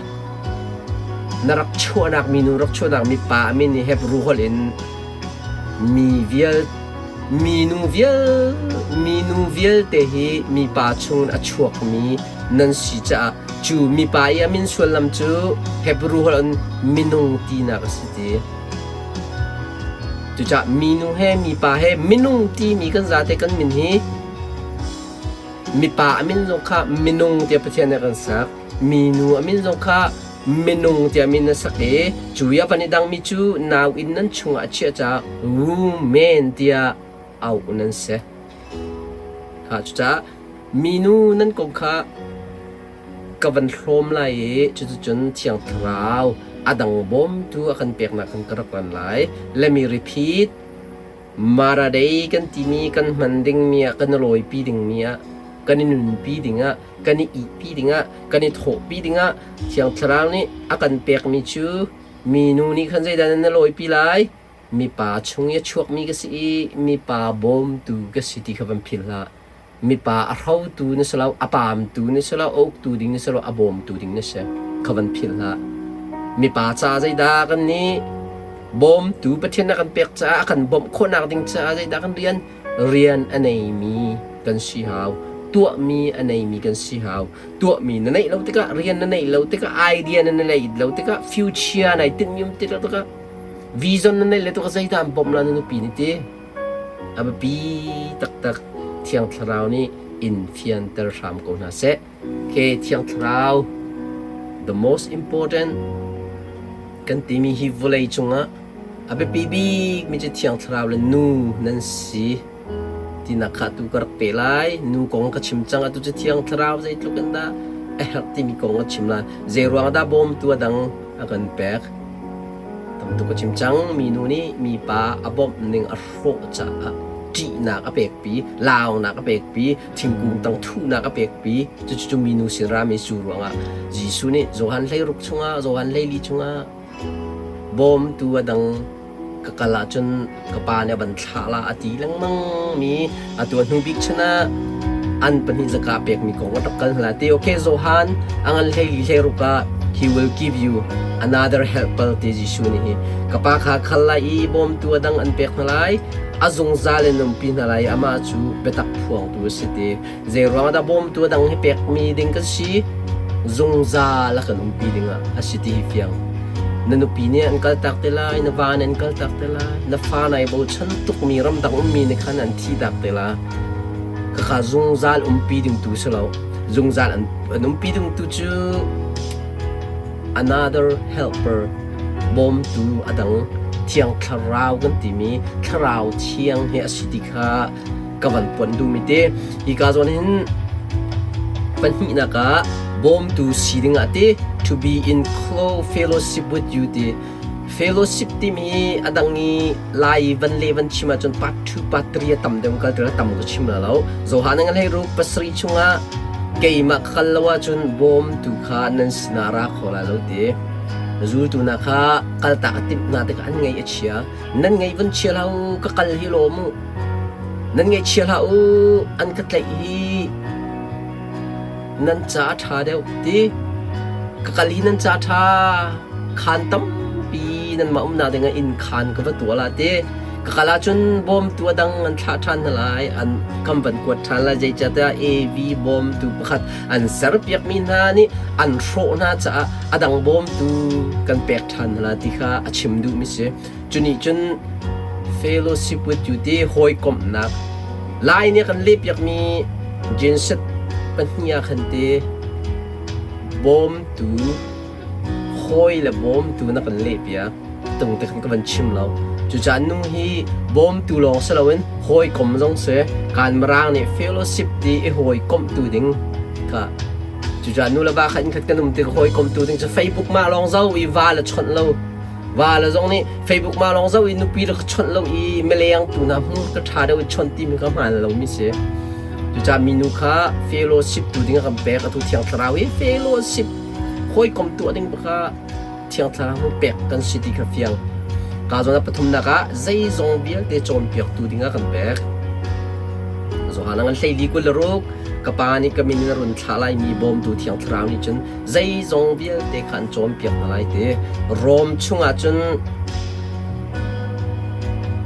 na rak chuahnak minu rak chuahnak mipa a min hi Hebrew holh in mi vial minu vial minu vialte hi mipa chungin a chuakmi nan si caah cu mipa i a min sullam cu Hebrew holh in minung tinak a si ti. Cucaah minu he mipa he minung timi kan zate kan min hi mipa a min zong kha minung tiah Pathian nih a kan sak. Minu a min zong kha minung tiah min a sak i cu i a van i dangmi cu nau inn nan chungah a chiah caah woman tiah auh nan si. Kha cucaah minu nan kong kha ka van hlawm lai i cuticun Thiang Thlarau a dang bawmtu a kan peknak khan ka rak ran lai. Let me repeat. Mara Day kan timi kan hman dingmi ah kan i lawipi dingmi ah kan i nunpi dingah kan i ihpi dingah kan i thawhpi dingah Thiang Thlarau nih a kan pekmi cu minu nih khan zeidah nan i lawipi lai? Mipa chung i a chuakmi ka si i mipa bawmtu ka si ti kha van philh hlah. Mipa a hrotu na si lo, a paamtu na si lo, a uktu ding na si lo, a bawmtu ding na si. Kha van philh hlah. Mipa ca zeidah kan nih bawmtu Pathian a kan pek caah a kan bawmh khawhnak ding caah zeidah kan rian? Rian a neimi kan si hau. Tuahmi a neimi kan si hau. Tuahmi na neih lo tikah, rian na neih lo tikah, idea na neih lo tikah, future nai tinhmi um ti lo tikah, vision na neih lo tikah zeidah an bawmh la na nupi nih ti? A biapi taktak Thiang Thlarau nih in fianter hram ko hna seh. Okay, Thiang Thlarau, the most important kan timi hi vawlei cungah a biapi bikmi cu Thiang Thlarau le nu nan si tinak kha tu ka rak pe lai. Nu kong ka chim cang atu cu Thiang Thlarau zeitluk in dah a herh timi kong ka chim lai. Zei ruang dah bawmtu a dang a kan pek? Tam tuk a chim cang. Minu nih mipa a bawmh ning a hrawh caah ṭihnak a pekpi, launak a pekpi, thingkung tang thuhnak a pekpi. Cucu minu sin rami cu ruangah Jesuh nih Johan 16 chungah, Johan 14 chungah bawmtu a dang ka kal ahcun ka pa nih a van thlah la a ti lengmang mi atu a hnu bik chun ah an pahnih zaka pekmi kong a rak kal hna ti okay Johan a ngan 14 16 ah he will give you another helper ti Jesuh nih hi ka pa kha khal lai i bawmtu a dang an pek hna lai a zungzal in umpi hna lai amah cu biatak phuangtu a si ti Zei ruang dah bawmtu a dang hi pekmi ding kan si? Zungzal a kan umpi dingah a si ti hi fiang. Na nupi nih an kaltak te lai, na va nih an kaltak te lai, na fa nai bochan tukmi ramdang ummi nih khan an thihtak te la. Khakha zungzal umpi ding tu si lo. Zungzal an, an umpi ding tu cu another helper bawmtu a dang thiang thlarau kan timi thlarau thiang hi a si ti kha ka van puan duhmi te hika zawn hin pahnihnak ah bawmtu si dingah ti to be in close fellowship with you ti fellowship timi a dang i lai van le van chim ahcun part 2 part 3 a tam deuh kal tira tam ka chim la lo Johan ngan hlei ruk pasarih chungah keimah ka kal lo ahcun bawmtu kha nan sinah ra kho lai lo ti zultu hna kha kaltak a timh hna tikah an ngaih a chia nan ngaih van chia hlah u ka kal hi lawm u Nan ngaihchia hlah u, an ka tlaih hi nan ca a ṭha deuh ti. Ka kal hi nan ca a ṭha. Khaan tampi nanmah umnak dingah inn khaan ka va tuah la ti. Ka kal ahcun bawmtu a dang an thlah ṭhan hna lai, an kan van kuat ṭhan lai. Zeicahtiah AV bawmtu pakhat an serpiakmi hna nih an hrawh hna caah a dang bawmtu kan pek ṭhan hna lai ti kha a chim duhmi si. Cu nih cun fellowship with you ti hawikomhnak Lai nih a kan lehpiakmi Gen Z pahnih ah khan ti. Bawmtu, hawi le bawmtu na kan lehpiak. Tung te khan ka van chim lo. Cucaah nu hi bawmtu lawng si loin hawikom zong si. Kan Mirang nih fellowship ti i hawikomhtu ding kha. Cucaah nu le va kha innkhat kan um tik hawikomtu ding cu Facebook mah lawng zo i va le chawnh lo. Va le zong nih Facebook mah lawng zo i nupi le ka chawnh lo i mileng tu hna hmur ka ṭha deuh i chawnh timi ka hmaan lomi si. Cucaah minu kha fellowship tu ding a kan pek. Atu Thiang Thlarau hi fellowship hawikom tuah ding baka Thiang Thlarau pek kan si ti kha fiang. Ka zawn ah pathumnak ah zeizong vialte cawnpiaktu ding ah kan pek. Johan ngan hleili 26 ka pa nih ka min in a run thlah laimi bawmtu Thiang Thlarau nih cun zeizong vialte kha an cawnpiak hna lai ti. Rom chungah cun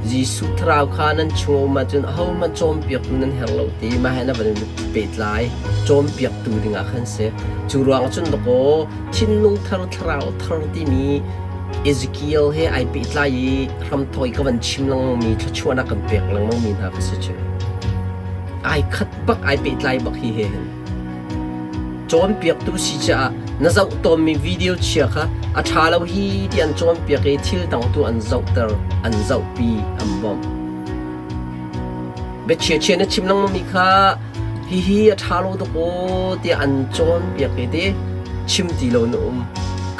Jesuh Thlarau kha nan chung a um ahcun ahohmanh cawnpiaktu nan herh lo ti mah he na van in pehtlai cawnpiaktu dingah khan si. Cu ruangah cun dakaw thinlung thar thlarau thar timi Ezekiel he ai pehtlai i hramthawk i ka van chim lengmangmi thluachuahnak kan pek lengmangmi hna ka si cu. Ai khat bak ai pehtlai bak hi he hin. Cawnpiaktu si caah na zoh tawnmi video chia kha a ṭha lo hi ti an cawnpiak i thil dang tu an zohter, an zohpi, an bawmh. Biachia chia na chim lengmangmi kha hihi a ṭha lo tuk aw tiah an cawnpiak i ti chim ti lo na um.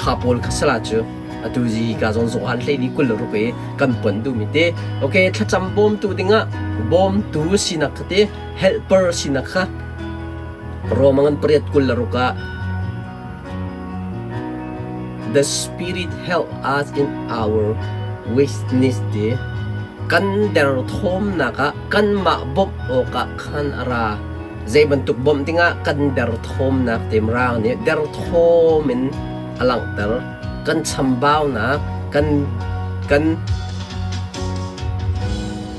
Kha pawl kha sala cu atu zi ka zawn zawhan hlei ni 26 i kan pon duhmi te. Okay, thlacam bawmtu dingah bawmtu sinak kha te helper sinak kha Roma ngan pariat 26 ah The Spirit help us in our weakness ti kan derthawmnak ah kanmah bawmh awkah khan a ra. Zei bantuk bawmh dingah kan derthawmnak temrang nih derthawm in a langhter. Kan chambaunak, kan kan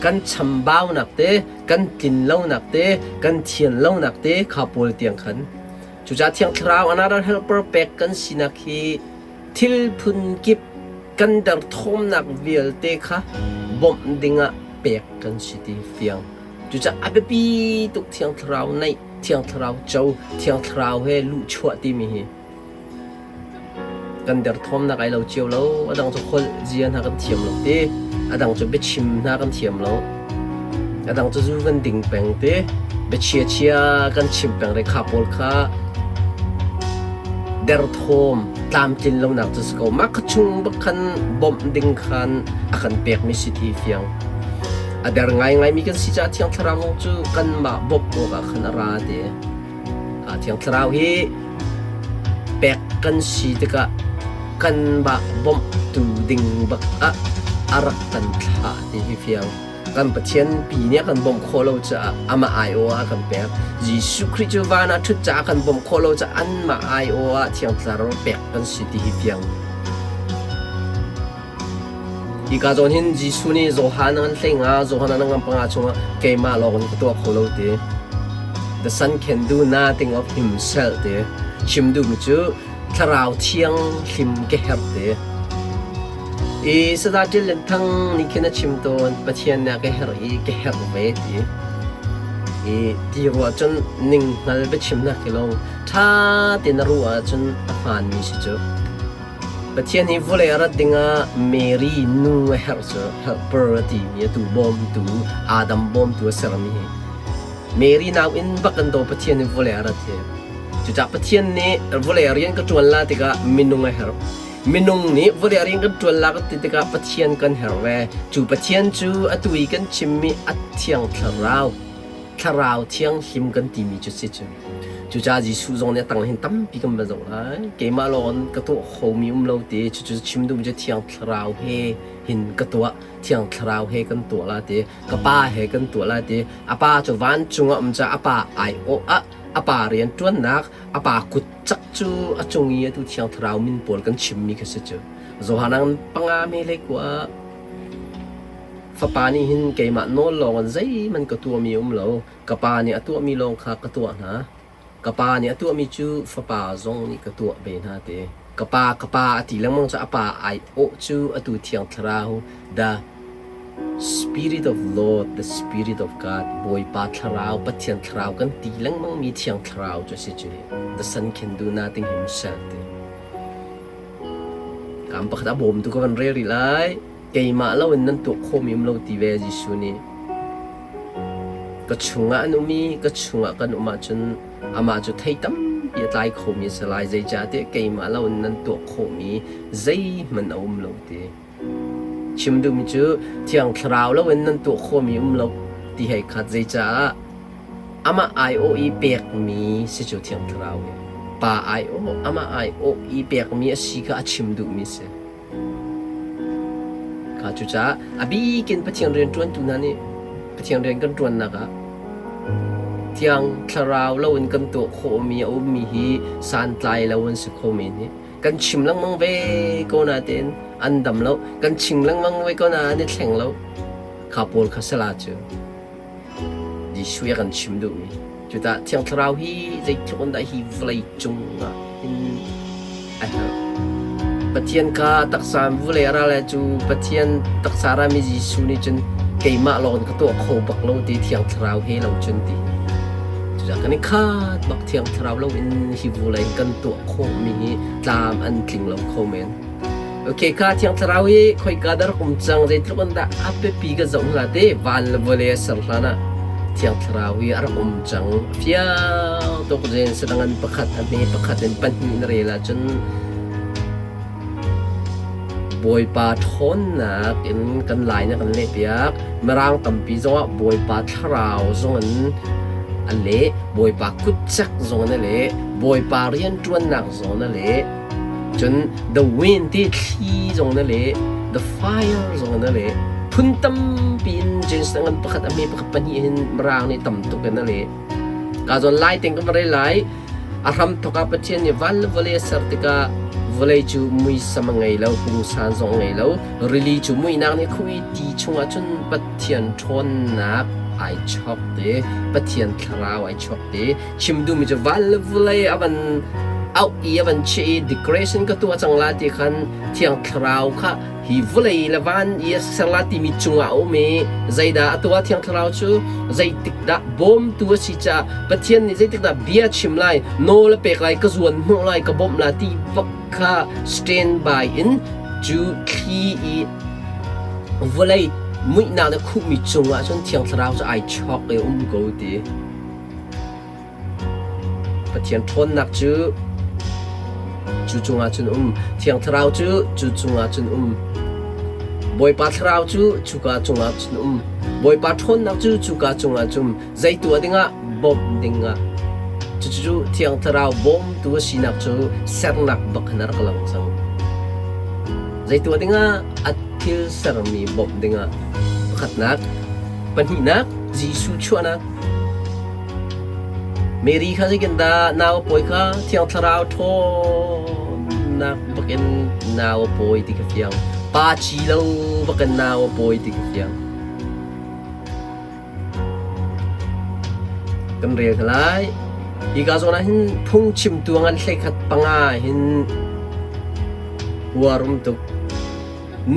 kan chambaunak te, kan tlinlonak te, kan thianlonak te kha pawl tiang khan. Cucaah Thiang Thlarau another helper pek kan sinak hi thil phun kip kan derthawmnak vialte kha bawmh dingah pek kan si ti fiang. Cucaah a biapi tuk Thiang Thlarau neih, Thiang Thlarau co, Thiang Thlarau he luhchuah timi hi. Kan derthawmnak ai lo cio lo. A dang cu holh zia hna kan thiam lo ti. A dang cu biachim hna kan thiam lo. A dang cu zu kan ding peng ti. Biachia chia kan chim peng re kha pawl kha derthawm tlamtlin lonak cu si ko. Mah kha chung bak khan bawmh ding khan a kan pekmi si ti fiang. A der ngaingaimi kan si caah Thiang Thlarau cu kanmah bawmh awkah khan a ra ti. Thiang Thlarau hi pek kan si tikah kanmah bawmhtu ding bak ah a rak kan thlah ti hi fiang. Kan Pathian pi nih a kan bawmh khawh lo caah amah aiawh ah a kan pek. Jesuh Khrih cu van ah ṭhut caah a kan bawmh khawh lo caah anmah aiawh ah Thiang Thlarau pek kan si ti hi fiang. Hika zawn hin Jesuh nih Johan a ngan hlei nga, Johan a ngan panga chungah keimah lawng in ka tuah kho lo ti. The Son can do nothing of himself ti. Chim duhmi cu Thlarau Thiang hlim ka herh ti. I Sada Ṭil Lian Thang nih khin a chim tawn, Pathian nih a ka herh i ka herh ve ti. I ti ruah cun ninghngal biachimnak hi lawng ṭha tein a ruah ahcun a hmaanmi si cu. Pathian hi vawlei a rat dingah Mary nu a herh cu helper a timi atu bawmtu Adam bawmtu a sermi hi Mary nauinn bak kan daw Pathian hi vawlei a rat hi. Cucaah Pathian nih vawlei rian ka ṭuan la tikah minung a herh. Minung nih vawlei rian kan ṭuan la kan ti tikah Pathian kan herh ve. Cu Pathian cu atu i kan chimmi a Thiang Thlarau. Thlarau Thianghlim kan timi cu si cu. Cucaah Jesuh zong nih a tang hin tampi kan va zoh lai. Keimah lawng in ka tuah khomi um lo ti. Cucu chim duhmi cu Thiang Thlarau he hin ka tuah. Thiang Thlarau he kan tuah la ti. Ka Pa he kan tuah la ti. A Pa cu vancung ah um caah a Pa aiawh ah a Pa rian ṭuannak, a Pa kut cak cu a cung i atu Thiang Thlarau min pawl kan chimmi kha si cu. Johan ang panga me le kua Fapa nih hin keimah nawl lawngin zeihmanh ka tuahmi a um lo. Ka Pa nih a tuahmi lawng kha ka tuah hna. Ka Pa nih a tuahmi cu Fapa zong nih ka tuah ve hna ti. Ka Pa, ka Pa a ti lengmang cu a Pa aiawh cu atu Thiang Thlarau the Spirit of Lord, the Spirit of God, Bawipa Thlarau, Pathian Thlarau kan ti lengmangmi Thiang Thlarau cu a si cu. The Son can do nothing himself ti. Kam pakhat a bawmtu ka van rel rih lai. Keimah loin nan tuah khawhmi um lo ti ve Jesuh nih. Ka chungah an um i ka chungah kan um ahcun amah cu thei tampi a tlai khomi a si lai. Zeicahtiah keimah loin nan tuah khawhmi zeihmanh a um lo ti. Chim duhmi cu Thiang Thlarau loin nan tuah khawhmi um lo ti hei khat zeicah amah aiawh i pekmi si cu Thiang Thlarau hi. Pa aiawh, amah aiawh i pekmi a si kha a chim duhmi a si. Kha cucaah a bikin Pathian rian ṭuantu hna nih Pathian rian kan ṭuannak ah Thiang Thlarau loin kan tuah khawhmi a ummi hi santlai lo an si kho men hi. Kan chim lengmang ve ko nain an dam lo. Kan chim lengmang ve ko nain an i thleng lo. Kha pawl kha sala cu Jesuh a kan chim duhmi. Cuta Thiang Thlarau hi zeitluk in dah hi vawlei cung ah hin a herh. Pathian kha taksa in vawlei a ra le cu Pathian taksa rami Jesuh nih cun keimah lawng in ka tuah kho bak lo ti Thiang Thlarau he lo cun ti. Cucaah kan i khat bak Thiang Thlarau lo in hi vawlei in kan tuah khawhmi hi tlam an tling lo kho men. Okay, kha Thiang Thlarau hi khoika dah rak um cang, zeitluk in dah a biapi ka zoh hna te, van le vawlei a ser hlan ah Thiang Thlarau hi a rak um cang. Fiang tuk zen sadangan pakhat a hme pakhat in pahnih na rel ahcun Bawipa ṭhawnnak in kan lai na kan lehpiak. Mirang tampi zongah Bawipa thlarau zongin a leh, Bawipa kutcek zongin a leh, Bawipa rianṭuannak zongin a leh. Cun the wind ti thli zongin a leh, the fire zongin a leh. Phun tampi in James ngan pakhat a hme pakhat pahnih hin Mirang nih tam tuk in a leh. Ka zawn lai teng ka va rel lai. A hramthawk ah Pathian nih van le vawlei a ser tikah vawlei cu muisam a ngei lo, pungsan zong a ngei lo. Rili cu muihnak nih a khuh i ti chungah cun Pathian ṭhawnnak ai chok te, Pathian thlarau ai chok te. Chim duhmi cu van le vawlei a van auh i a van chiah i decoration ka tuah cang la ti khan Thiang Thlarau kha hi vawlei le van i a ser la timi cungah a um i zeidah a tuah Thiang Thlarau cu zeitik dah bawmtu a si caah Pathian nih zeitik dah bia chim lai nawl a pek lai ka zuan hnawh lai ka bawmh la ti bak kha stand by in cu thli i vawlei muihnak le khuhmi cungah cun Thiang Thlarau cu ai chawk i um ko ti. Pathian ṭhawnnak cu cu cungah cun um. Thiang Thlarau cu cu cungah cun um. Bawipa Thlarau cu cuka cungah cun um. Bawipa ṭhawnnak cu cuka cungah cun zei tuah dingah bawmh dingah. Cucu Thiang Thlarau bawmtu a sinak cu sernak bak in a rak lang cang. Zei tuah dingah a thil sermi bawmh dingah. Pakhatnak, pahnihnak, Jesuh chuahnak. Mary kha zeitindah nau a pawi kha Thiang Thlarau ṭhawnnak bakin nau a pawi ti kha fiang. Pa ci lo bakin nau a pawi ti kha fiang. Kan rel hna lai. Hika zawn ah hin phungchimtu ngan hleikhat panga hin uar um tuk.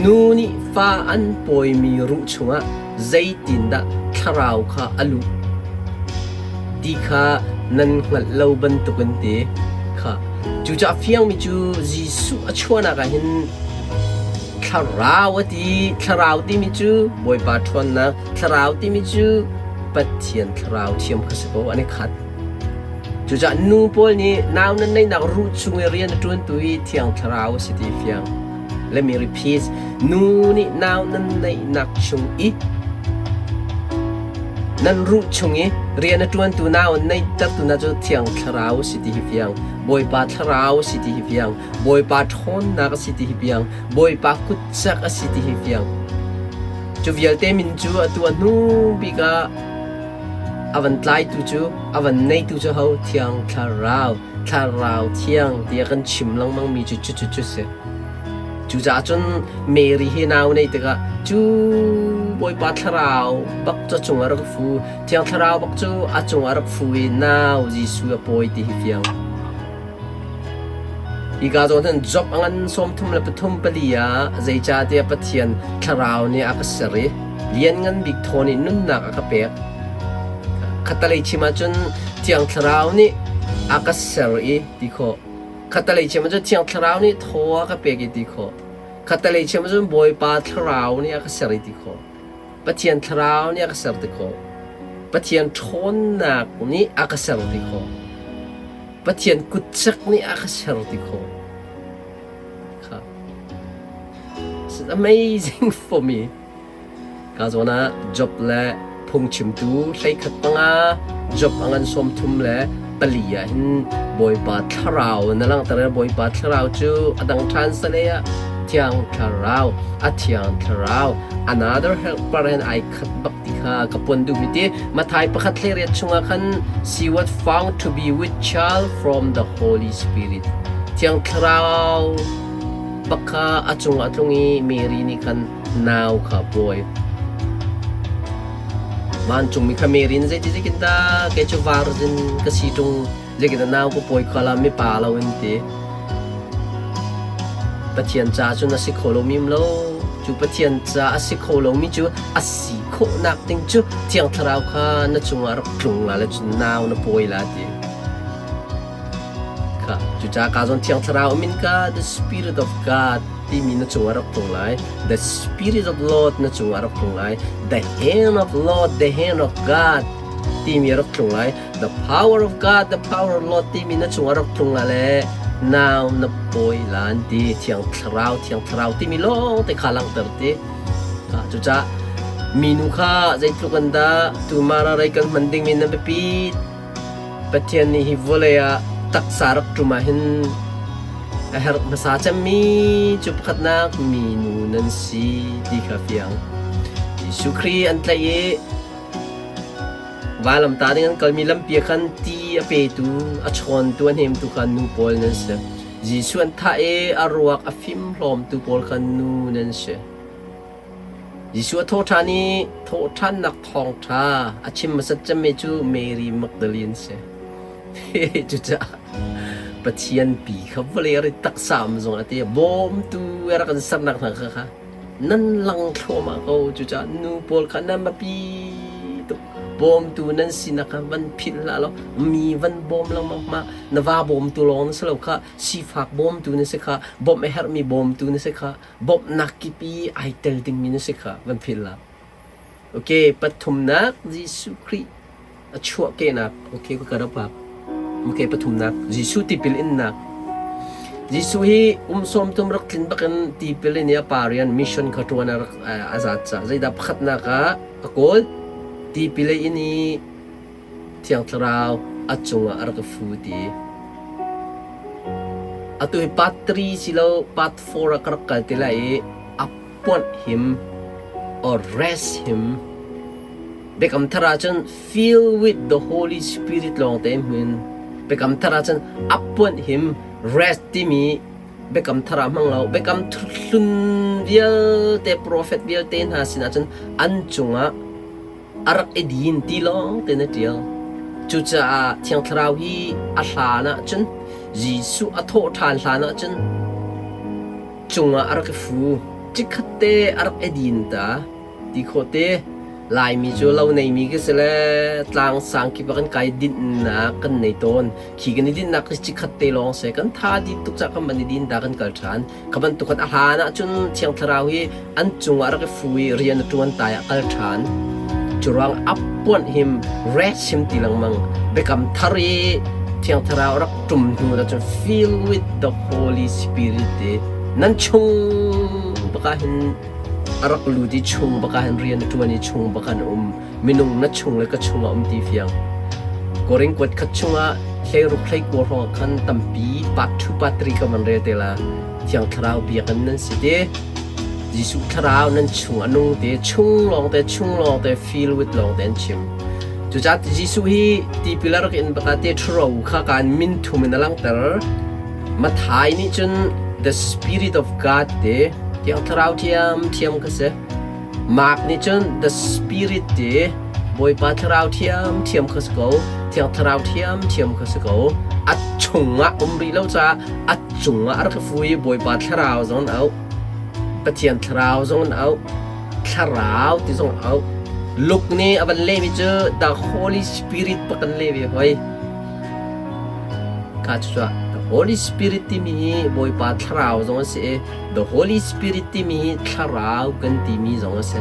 Nu nih fa an pawimi ruh chungah zeitindah thlarau kha a luh ti kha nan hngalh lo bantukin ti kha. Cucaah fiangmi cu Jesuh a chuahnak ah hin thlarau a ti. Thlarau timi cu Bawipa ṭhawnnak, thlarau timi cu Pathian thlarau thiam kha si ko, an i khat. Cucaah nu pawl nih nau nan neihnak ruh chung i rian a ṭuantu hi Thiang Thlarau a si ti fiang. Let me repeat. Nu nih nau nan neihnak chung i nan ruh chung i rian a ṭuantu nau an neihtertu hna cu Thiang Thlarau a si ti hi fiang. Bawipa Thlarau a si ti hi fiang. Bawipa ṭhawnnak a si ti hi fiang. Bawipa kutcak a si ti hi fiang. Cu vialte min cu atu a hnu bik ah a van tlaitu cu a van neitu cu ho Thiang Thlarau Thlarau Thiang tiah kan chim lengmangmi cu cucu cu si. Cucaah cun Mary hi nau nei tikah cu Bawipa Thlarau bak cu a cungah rak fu Thiang Thlarau bak cu a cungah rak fu i nau Jesuh a pawi ti hi fiang. Hika zawn hin Job a ngan 33 pali ah zeicahtiah Pathian Thlarau nih a ka ser i. Lianngan Bik thaw nih nunnak a ka pek. Khattalei chim ahcun Thiang Thlarau nih a ka ser i ti khawh. Khattalei chim ahcun Thiang Thlarau nih thaw a ka pek i ti khawh. Khattalei chim ahcun Bawipa Thlarau nih a ka ser i ti khawh. Pathian Thlarau nih a ka ser ti khawh. Pathian ṭhawnnak nih a ka ser ti khawh. Pathian kutcek nih a ka ser ti khawh. Kha. It's amazing for me. Ka zawn ah job le phungchimtu 13 panga job a ngan 34 ah hin Bawipa Thlarau na langhter i Bawipa Thlarau cu a dang ṭhan salei ah Thiang Thlarau a Thiang Thlarau another helper hen ai khat bak ti kha ka puan duhmi ti Matthai pakhat 18 chungah khan she was found to be with child from the Holy Spirit. Thiang Thlarau bak kha a cungah a tlung i Mary nih khan nau kha a pawi. Vancungmi kha Mary nih zeiti zeikin dah kei cu virgin ka si ṭung zeikin dah nau ka pawi kha la mipa lo in ti. Pathian ca cun a si kho lomi um lo. Cu Pathian ca a si kho lomi cu a si khawhnak ding cu Thiang Thlarau kha na cungah rak tlung la le cun nau na pawi la ti. Kha cucaah ka zawn Thiang Thlarau min ka the Spirit of God timi na cungah rak tlung lai. The Spirit of Lord na cungah rak tlung lai. The hand of Lord, the hand of God timi rak tlung lai. The power of God, the power of Lord timi na cungah rak tlung lai le nau na pawi lan ti Thiang Thlarau, Thiang Thlarau timi lawng te kha langhter ti. Cucaah minu kha zeitluk an dah tu mara rei kan hman dingmi na biapi Pathian nih hi vawlei ah taksa rak ṭum ahhin a herh hmasa cemmi cu pakhatnak minu nan si ti kha fiang. Jesuh Khrih an tlaih i vailamtah ding an kalmi lampi ah khan ti a petu, a chawntu, a hnemtu kha nu pawl nan si. Jesuh an thah i a ruak a fimhlawmtu pawl kha nu nan si. Jesuh a thawhṭhan i thawhṭhannak thawngṭha a chim hmasat cemmi cu Mary Magdalene a si. Cucaah Pathian pi kha vawlei a rit taksa um zong a ti. Bawmtu a rak kan sernak hna kha kha nan lang thluahmah ko. Cucaah nu pawl kha nan biapi tuk. Bawmtu nan sinak kha van philh hlah law mi van bawm lengmang hmah. Na va bawmtu lawng na si lo kha, sifak bawmtu na si kha, bawmh a herhmi bawmtu na si kha, bawmhnak kip i ai tel dingmi na si kha van philh la. Okay, pathumnak Jesuh Khrih a chuahkehnak. Okay, ka ka pak. Okay, pathumnak Jesuh tipil innak. Jesuh hi um 30 rak tlin bakin tipil in a pa rian mission kha ṭuan a rak a zat ca. Zeidah pakhatnak ah a kawl tipil in i Thiang Thlarau a cungah a rak i fu ti. Atu hi part 3 si lo part 4 ah ka rak kal te lai i appoint him or rest him. Biakam Thar ahcun fill with the Holy Spirit lawng te hmun. Biakam Thar ahcun appoint him rest timi Biakam Thar ah hmang lo. Biakam Hlun vialte profet vialte hna sinah cun an cungah a rak i din ti lawng tein a ṭial. Cucaah Thiang Thlarau hi a hlan ah cun Jesuh a thawh ṭhan hlan ah cun cungah a rak i fu. Chikkhat te a rak i din ta ti khawh te. Laimi cu lo neimi ka si le tlang sang kip ah kan kai dinhnak kan nei tawn. Khi kan i dinhnak hi chikkhat te lawng si. Kan tha dih tuk caah kan van i din ta kan kal ṭhan. Kha bantuk khan a hlan ahcun Thiang Thlarau hi an cungah rak i fu i rian a ṭuan tai ah kal ṭhan. Curuang appoint him, rest him ti lengmang. Biakam thar i Thiang Thlarau rak ṭum hnu dah cun fill with the Holy Spirit ti nan chung baka hin a rak lut i chung baka hin rian a ṭuan i chung baka hin a um. Minung na chung le ka chungah um ti fiang. Korin kuat khat chungah 16 hlei kua hrawng ah khan tampi part 2 part 3 ka van rel te la. Thiang Thlarau biakinn nan si te. Jesuh Thlarau nan chung a nung te, chung lawng te, chung lawng te, feel with lawng te an chim. Cucaah Jesuh hi tipil a rak in baka te ṭhuro kha kaan min thum in a langhter. Matthai nih cun the Spirit of God te, Thiang Thlarau ṭhiam ṭhiam kha si. Mark nih cun the Spirit ti Bawipa Thlarau ṭhiamṭhiam kha si ko, Thiang Thlarau ṭhiamṭhiam kha si ko. A chungah um rih lo caah a cungah a rak i fu i Bawipa Thlarau zong an auh, Pathian Thlarau zong an auh. Thlarau ti zong a auh. Luke nih a van lehmi cu the Holy Spirit bak an leh ve hoi. Ka cucuah the Holy Spirit timi hi Bawipa Thlarau zong a si i the Holy Spirit timi hi Thlarau kan timi zong a si.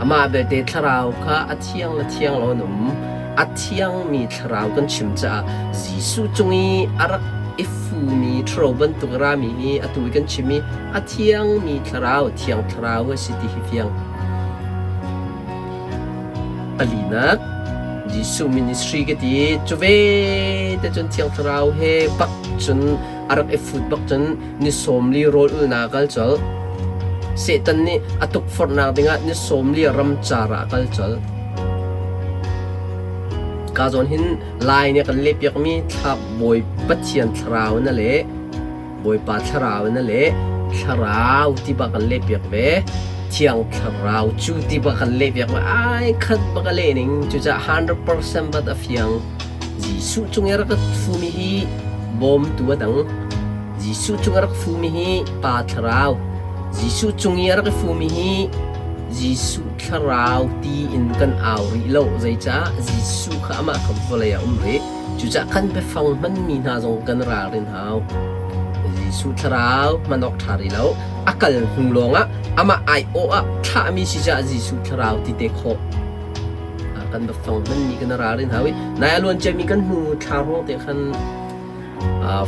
Amah belte Thlarau kha a thiang le thiang lo an um. A thiangmi Thlarau kan chim caah Jesuh cung i a rak i fumi ṭhuro bantuk a rami hi atu i kan chim i a thiangmi Thlarau, Thiang Thlarau a si ti hi fiang. Palinak, Jesuh ministry ka ti cu ve te cun Thiang Thlarau he bak cun a rak i fut bak cun ni 40 rawl ulnak a kal colh. Satan nih a tukforhnak dingah ni 40 ramcar ah a kal colh. Ka zawn hin Lai nih a kan lehpiakmi thla Bawi Pathian Thlarau na leh. Bawipa Thlarau in a leh. Thlarau ti bak kan lehpiak ve. Thiang Thlarau cu ti bak kan lehpiak ve. Ai khat bak a leh ning. Cucaah 100% bat a fiang. Jesuh cung i rak fumi hi bawmtu a dang. Jesuh cung a rak fumi hi Pa Thlarau. Jesuh cung i a rak fumi hi Jesuh Thlarau ti in kan au rih lo. Zeicah Jesuh kha amah kha vawlei ah um rih. Cucaah kan biafang hmanmi hna zong kan ralrin hau. Jesuh thlarau hman awk ṭha rih lo. A kal hnu lawngah amah aiawh ah thlahmi si caah Jesuh thlarau ti te khawh. Kan biafang hmanmi kan ralrin hau i nai a luan ciami kan hnu thla ruang te khan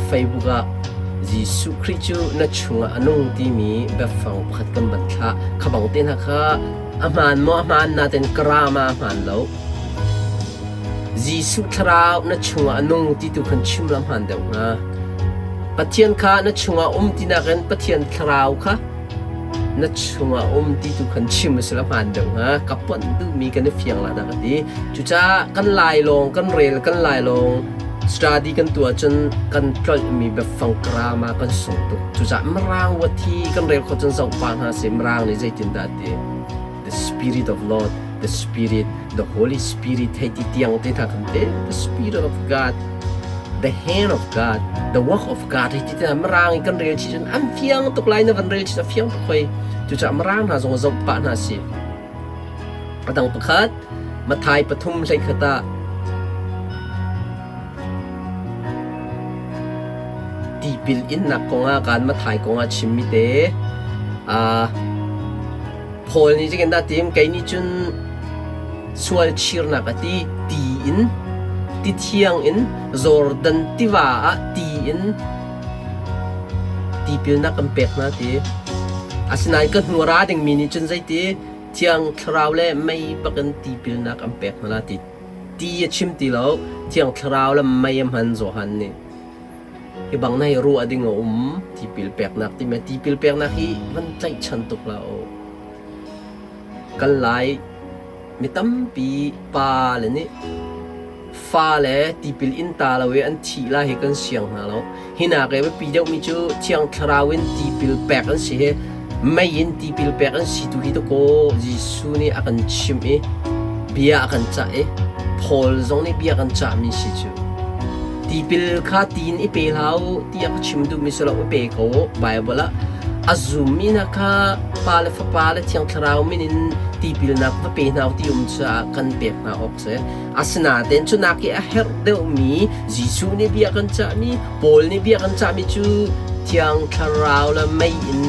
Facebook ah Jesuh Khrih cu na chungah a nung timi biafang pakhat kan van thlah. Kha bang te hna kha a hmaan maw a hmaan nain karama a hmaan lo. Jesuh thlarau na chungah a nung ti tu khan chim la hmaan deuh hnga. Pathian kha na chungah um ti nakin Pathian thlarau kha na chungah um ti tu khan chim a si la hmaan deuh hnga. Ka ponh duhmi kan i fiang la dah ka ti. Cucaah kan lai lawng kan rel kan lai lawng study kan tuah cun kan tlolhmi biafang karama kan sung tuk. Cucaah Mirang wathi kan rel khawh cun zoh pah hna sih Mirang nih zeitindah a ti. The Spirit of Lord, the Spirit, the Holy Spirit hei ti tiang te hna kan te the Spirit of God, the hand of God, the work of God hei ti te Mirang i kan rel chi cun an fiang tuk lai na van rel chi a fiang tuk hoi. Cucaah Mirang hna zong zoh pah hna si. A dang pakhat Mathai pathum hleikhat ah tipil innak kongah kan Mathai kongah chimmi te Paul nih zeitin dah tim kei nih cun sual chirnak a ti ti in ti thiang in Jordan tiva ah ti in tipilnak kan pek hna ti. Asinain ka hnu a ra dingmi nih cun zeiti Thiang Thlarau le mei bakin tipilnak an pek hna la ti. Ti a chim ti lo, Thiang Thlarau le mei a hman Johan nih. Hi bang na hi ruah ding a um tipil peknak timi tipil peknak hi van tlaihchan tuk hlah u. Kan lai mi tampi pa le nih fa le tipil in ta lo i an thih lai hi kan siang hna lo. Hi nak i biapi deuhmi cu Thiang Thlarau in tipil pek an si hi mei in tipil pek an si tu hi dakaw Jesuh nih a kan chimh i bia a kan cah i Paul zong nih bia kan cahmi si cu. Tipil kha tiin i pe hlah u tiah ka chim duhmi si lo i pe ko u. Baibal ah a zummi hna kha Pa le Fapa le Thiang Thlarau min in tipilnak va pe hna u ti um caah kan pek hna awk si. Asinain cu nak i a herh deuhmi Jesuh nih bia kan cahmi, Paul nih bia kan cahmi cu Thiang Thlarau le mei in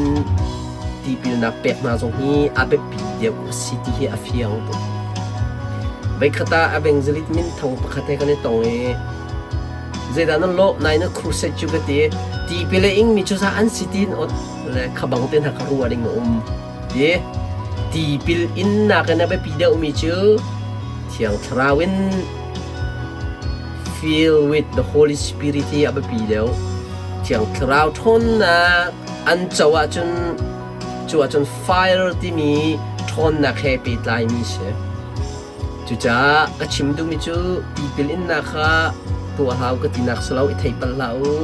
tipilnak pek hna zong hi a biapi deuh a si ti hi a fiang tuk. Voikhat ah evangelist minthang pakhat he kan i tong i zeidah nan lawh nai na crusade cu ka ti tipil a ingmi cu za an si tin ot le khabang te hna kha ruah ding a um ti tipil innak in a biapi deuhmi cu Thiang Thlarau in fill with the Holy Spirit hi a biapi deuh. Thiang Thlarau ṭhawnnak an co ahcun cu ahcun fire timi ṭhawnnak he pehtlaimi si. Cucaah ka chim duhmi cu tipil innak kha tuah hau ka tinak si lo i thei palh hlah u.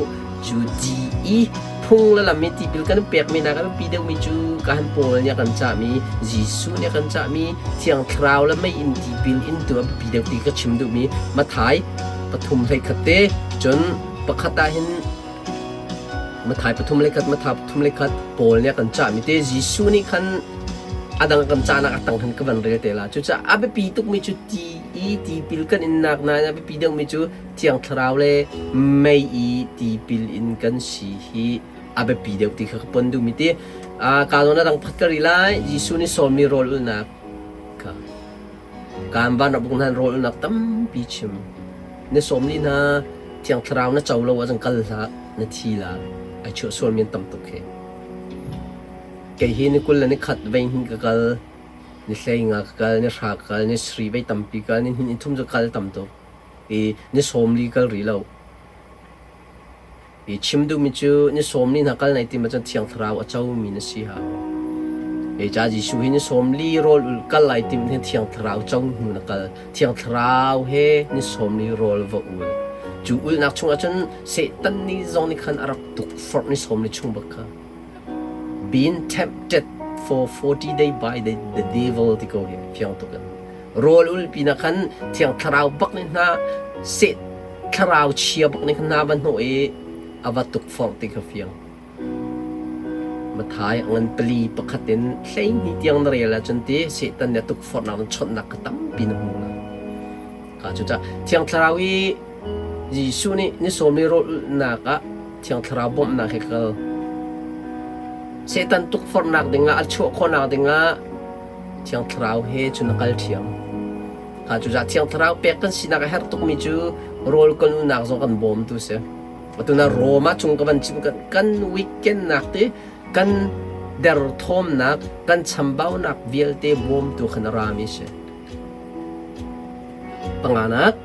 Cu di i phung le lam i tipil kan pekmi nak a biapi deuhmi cu kan Paul nih a kan cahmi Jesuh nih a kan cahmi Thiang Thlarau le mei in tipil in tu a biapi deuh ti ka chim duhmi Mathai pathum hleikhat te cun pakhat ah hin Mathai pathum le khat Mathai pathum le khat Paul nih a kan cahmi te Jesuh nih khan. A dang kan canak a tang hin ka van rel te la. Cucaah a biapi tukmi cu ti i tipil kan innak nain a biapi deuhmi cu Thiang Thlarau le mei i tipil in kan si hi a biapi deuh ti kha ka pon duhmi ti. Ka zawn a dang phat ka ri lai. Jesuh nih sawmmi rawl ulhnak kha kaan van rak buk hna rawl ulhnak tampi chim. Na sawm ni hna Thiang Thlarau na co lo ahcun kal hlah, na thi la. Ai chuah sualmi an tam tuk hi. Kei hi ni 21 vei hnih ka kal, ni 15 ka kal, ni 10 ka kal, ni 7 vei tampi kal, ni hnih ni thum cu kal tam tuk. I ni 40 kal rih lo. I chim duhmi cu ni 40 hna kal nai tim ahcun Thiang Thlarau a comi na si hau. Hei ca Jesuh hi ni 40 rawl ulh kal lai tim hin Thiang Thlarau co hnu na kal. Thiang Thlarau he ni 40 rawl va ul. Cu ulhnak chungah cun Satan nih zong nih khan a rak tukforh ni 40 chung bak kha. Being tempted for 40 day by the, the devil ti ko hi fiang tuk in. Rawl ul pinah khan Thiang Thlarau bak nih hna seh thlarau chia bak nih khan hna va hnawh i a va tukforh ti kha fiang. Mathai a ngan pali pakhat in 12 tiang na rel ahcun ti Satan nih a tukforhnak in chawnhnak kha tampi na hmu lai. Ka cucaah Thiang Thlarau i Jesuh nih ni sawm i rawl ulhnak ah Thiang Thlarau bawmhnak he kal. Satan tukforhnak dingah a chuah khawhnak dingah Thiang Thlarau he cun a kal ṭhiam. Kha cucaah Thiang Thlarau pek kan sinak a herh tukmi cu rawl kan ulnak zong kan bawmtu si. Atu na Rome ah cung ka van chim kan, kan weekend nak te kan derthawmnak kan chambaunak vialte bawmtu khan a rami si. Panganak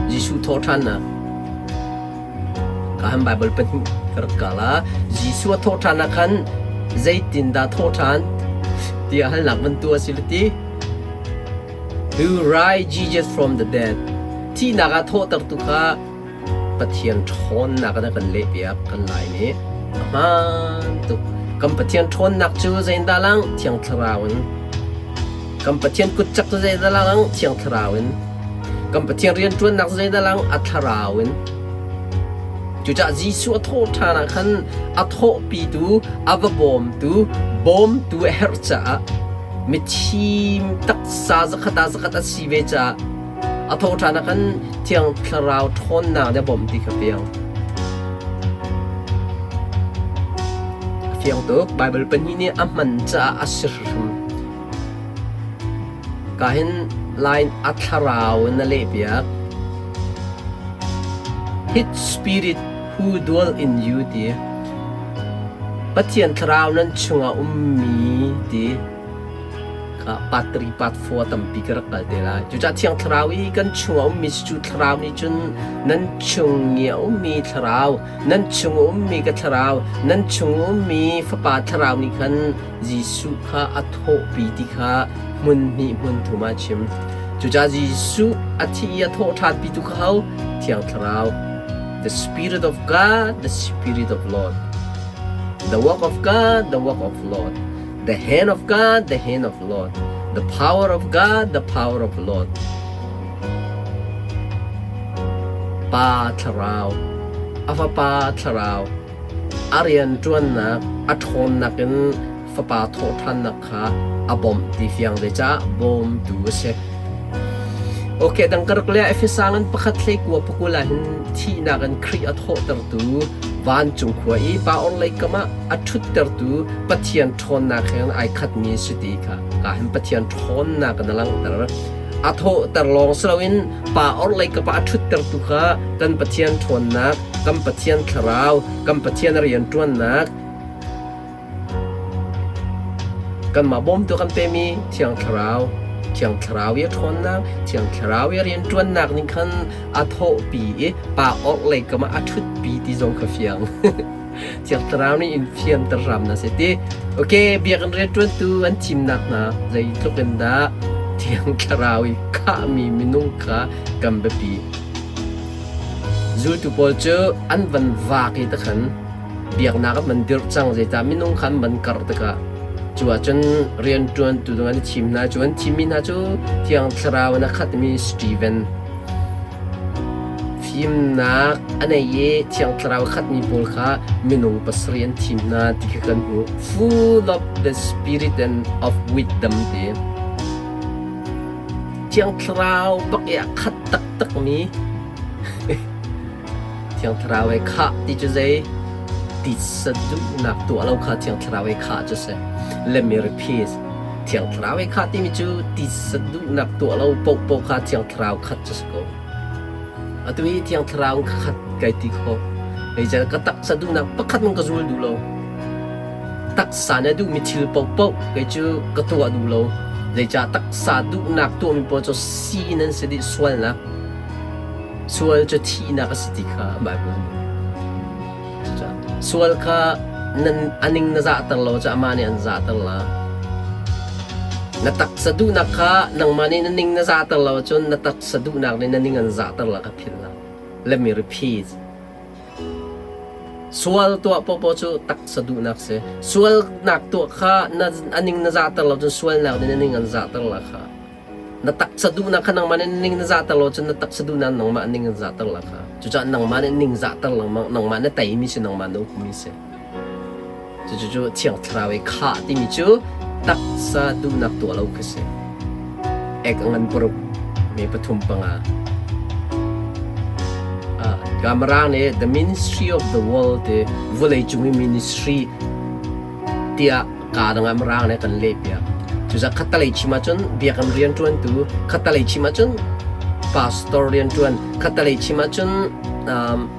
Jesuh thawhṭhannak ka han Baibal pahnih ka rak kal ah Jesuh a thawhṭhan ah khan zeitindah thawhṭhan tiah halnak van tuah a si ti. Who raised Jesus from the dead? Thihnak ah thawhtertu kha Pathian ṭhawnnak in a kan lehpiak kan lai nih a hmaan tuk. Kan Pathian ṭhawnnak cu zeitindah lang? Thiang Thlarau in. Kan Pathian kutcak cu zeidah lang? Thiang Thlarau in. Kan Pathian rianṭuannak cu zeidah lang? A Thlarau in. Cucaah Jesuh a thawh ṭhan ah khan a thawhpitu, a va bawmtu, bawmtu a herh caah mithi taksa zakhat ah zakhat a si ve caah A thawhṭhan ah khan Thiang Thlarau ṭhawnnak nih a bawmh ti kha fiang. A fiang tuk. Baibal pahnih nih a hman caah a si hrim. Ka hin line a thlarau in a lehpiak. His spirit who dwell in you ti. Pathian thlarau nan chungah ummi ti. Kha part 3 part 4 tampi ka rak kal te lai. Cucaah Thiang Thlarau i kan chung a ummi cu Thlarau nih cun nan chung i a ummi Thlarau, nan chung a ummi ka Thlarau, nan chung a ummi Fapa Thlarau nih khan Jesuh kha a thawhpi ti kha hmun hnih hmun thum ah a chim. Cucaah Jesuh a thi i a thawh ṭhanpitu kha ho? Thiang Thlarau. The Spirit of God, the Spirit of Lord. The work of God, the work of Lord. The hand of God, the hand of Lord. The power of God, the power of Lord. Pa thlarau, a fapa thlarau, a rian ṭuannak, a ṭhawnnak in fapa thawhṭhannak kha a bawmh ti fiang zeicah bawmtu a si. Okay, dang ka rak le Efesa ngan pakhat hlei kua pakul ah hin thihnak in Khrih a thawhtertu vancung khua i pa orhlei kam ah a ṭhuttertu Pathian ṭhawnnak he ai khatmi si ti kha ka hin Pathian ṭhawnnak in a langhter. A thawhter lawng si loin pa orhlei kap ah a ṭhuttertu kha kan Pathian ṭhawnnak, kan Pathian thlarau, kan Pathian rianṭuannak, Kanmah bawmtu kan pemi Thiang Thlarau, Thiang Thlarau i a ṭhawnnak, Thiang Thlarau i a rianṭuannak nih khan a thawhpi i pa orhlei kam ah a ṭhutpi ti zong kha fiang. Thiang Thlarau nih in fianter hram hna seh ti. Okay, biakinn rianṭuantu an thimnak hna zeitluk in dah Thiang Thlarau i khahmi minung kha kan biapi. Zultu pawl cu an van vak i takhan biaknak an van dirh cang zeicah minung kha an van karh tikah cu ahcun rianṭuantu ding an i thim hna cu an thimmi hna cu Thiang Thlarau in a khatmi Steven. Fimnak a nei i Thiang Thlarau a khatmi pawl kha minung pasarih an thim hna ti kha kan hmuh. Full of the Spirit and of wisdom ti. Thiang Thlarau bak i a khat taktakmi Thiang Thlarau he khah ti cu zei? Titsa duhnak tuah lo kha Thiang Thlarau he khah cu si. Let me repeat. Thiang Thlarau he khah timi cu titsa duhnak tuah lo paohpaoh kha Thiang Thlarau khat cu si ko. Atu hi Thiang Thlarau in ka khat kai ti khawh. Zeicahtiah ka taksa duhnak pakhat hmanh ka zul duh lo. Taksa nih a duhmi thil paohpaoh kei cu ka tuah duh lo. Zeicah taksa duhnak tuahmi paoh cu sin an si dih sualnak. Sual cu thihnak a si ti kha Baibal nih cucaah sual kha nan a ning na zahter lo cu amah nih an zahter la. Na taksa duhnak kha nangmah nih na ning na zahter lo ahcun na taksa duhnak nih na ning an zahter la kha philh hlah. Let me repeat. Sual tuah paohpaoh cu taksa duhnak si. Sualnak tuah kha na a ning na zahter lo cun sualnak nih na ning an zahter la kha. Na taksa duhnak kha nangmah nih ning na zahter lo cun na taksa duhnak nangmah ning an zahter la kha. Cucaah nangmah nih ning zahter lengmang, nangmah na teimi si, nangmah na ukmi si. Cucu Thiang Thlarau i khah timi cu taksa duhnak tuah lo kha si. Ek a ngan paruk, me pathum panga. Kamarang nih The Ministry of the World ti vawleicung i ministry tiah kaa dang ah Mirang nih a kan lehpiak. Cucaah khattalei chim ahcun biakinn rianṭuantu, khattalei chim ahcun pastor rianṭuan, khattalei chim ahcun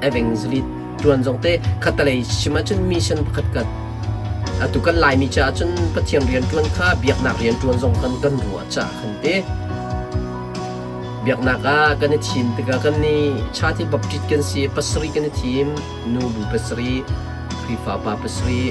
evangelist ṭuan zong te, khattalei chim ahcun mission pakhat kat. Atu kan Laimi caah cun Pathian rianṭuan kha biaknak rianṭuan zong kan kan ruah caah khan te. Biaknak ah kan i thim tikah kan i Chati Baptist kan si, pasarih kan i thim, nu bu pasarih, Khrihfa pa pasarih,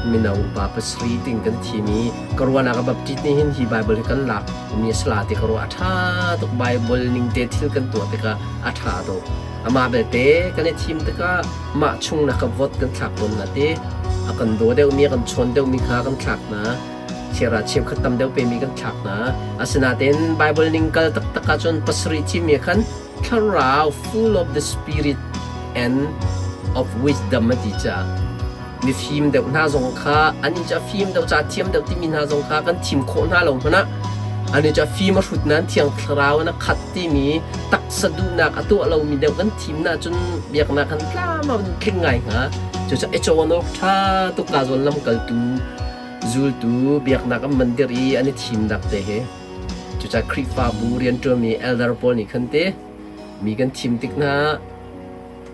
mino upa pasarih ting kan thim i ka ruahnak ah Baptist nih hin hi Bible hi kan lak mi a si la ti ka ruah. A ṭha tuk Bible ning te thil kan tuah tikah a ṭha tuk. Amah belte kan i thim tikah mah chung na ka vote kan thlak tawn hna ti. A kan daw deuhmi, a kan chawn deuhmi kha kan thlak hna. Chiara cheukhat tam deuh pemi kan thlak hna. Asinain Bible ning kal taktak ahcun pasarih thimmi khan thlarau full of the spirit and of wisdom a ti caah mifim deuh hna zong kha an i cu fim deuh ca thiam deuh timi hna zong kha kan thim khawh hna lo hmanh ah an i cu fim a hrut nain thiang thlarau in a khat timi taksa duhnak a tuah lomi deuh kan thim na cun biaknak kan tlam a tling ngai hnga. Cucaah i cawn awk ṭha tuk ka zawn lamkaltu zultu biaknak an mandir i an i thimnak te hi. Cucaah Khrihfabu rianṭuanmi elder pawl nih khan te mi kan thim tik hna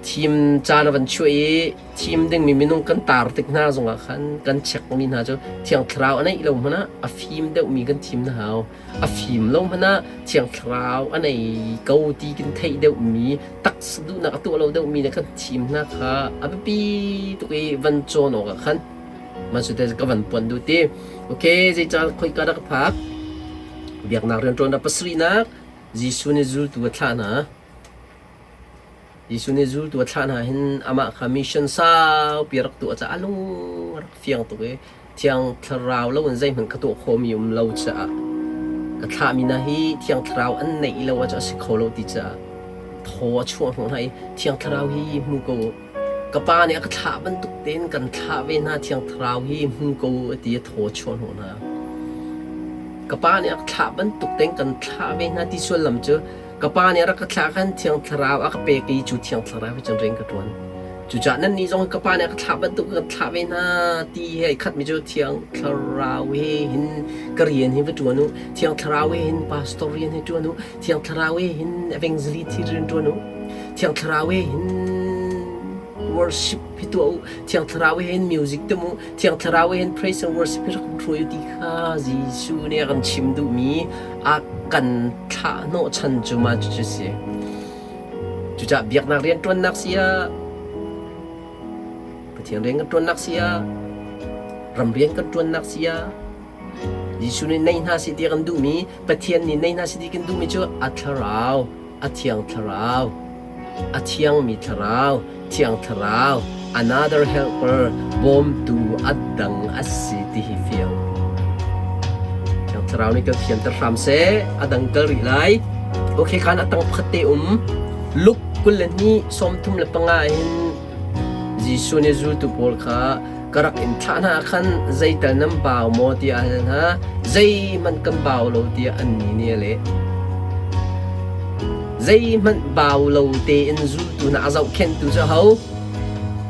thim caan a van chuah i thim dingmi minung kan tar tik hna zongah khan kan chekmi hna cu Thiang Thlarau a neih lo hmanh ah a fim deuhmi kan thim hna hau. A fim lo hmanh ah Thiang Thlarau a nei ko ti kan theih deuhmi taksa duhnak a tuah lo deuhmi le kan thim hna kha a biapi tuk i van cawn awk ah khan mah cu te ka van puan duh ti. Okay, zeicah khoika dah ka phak? Biaknak rianṭuannak pasarihnak Jesuh nih zultu a thlah hna. Jesuh nih zultu a thlah hna hin amah kha mission saupi a rak tuah caah a lung a rak fiang tuk i Thiang Thlarau loin zeihmanh ka tuah khawhmi um lo caah ka thlahmi hna hi Thiang Thlarau an neih lo ahcun a si kho lo ti caah thaw a chuah hnawh hna i Thiang Thlarau hi hmu ko u. Ka Pa nih a ka thlah bantuk tein kan thlah ve hna Thiang Thlarau hi hmu ko u a ti i thaw a chuah hnawh hna. Ka Pa nih a ka thlah bantuk tein kan thlah ve hna ti sullam cu ka Pa nih a rak ka thlah khan Thiang Thlarau a ka pek i cu Thiang Thlarau he cun rian ka ṭuan. Cucaah nannih zong ka Pa nih a ka thlah bantuk kan thlah ve hna ti he ai khatmi cu Thiang Thlarau he hin ka rian hi va ṭuan u. Thiang Thlarau he hin pastor rian hi ṭuan u. Thiang Thlarau he hin evangelist hi rian ṭuan u. Thiang Thlarau he hin worship hi tuah u. Thiang Thlarau he hin music tum u. Thiang Thlarau he hin praise and worship hi rak hruai u ti kha Jesuh nih a kan chim duhmi a kan thlah hnawhchan cu mah cucu si. Cucaah biaknak rianṭuannak si ah, Pathian rian kan ṭuannak si ah, ram rian kan ṭuannak si ah, Jesuh nih nei hna seh ti a kan duhmi, Pathian nih nei hna seh ti kan duhmi cu a thlarau, a thiang thlarau, a thiangmi thlarau, thiang thlarau, another helper, bawmtu a dang a si ti hi fiang. Thiang thlarau nih kan fianter hram seh, a dang kal rih lai. Okay, khan a tang pakhat te um. Luke 22 35 hin Jesuh nih zultu pawl kha ka rak in thlah hna ah khan zeital nan bau maw tiah a hal hna. Zeihmanh kan bau lo tiah annih nih a leh. Zeihmanh bau lo tein zultu hna a zohkhenhtu cu aho?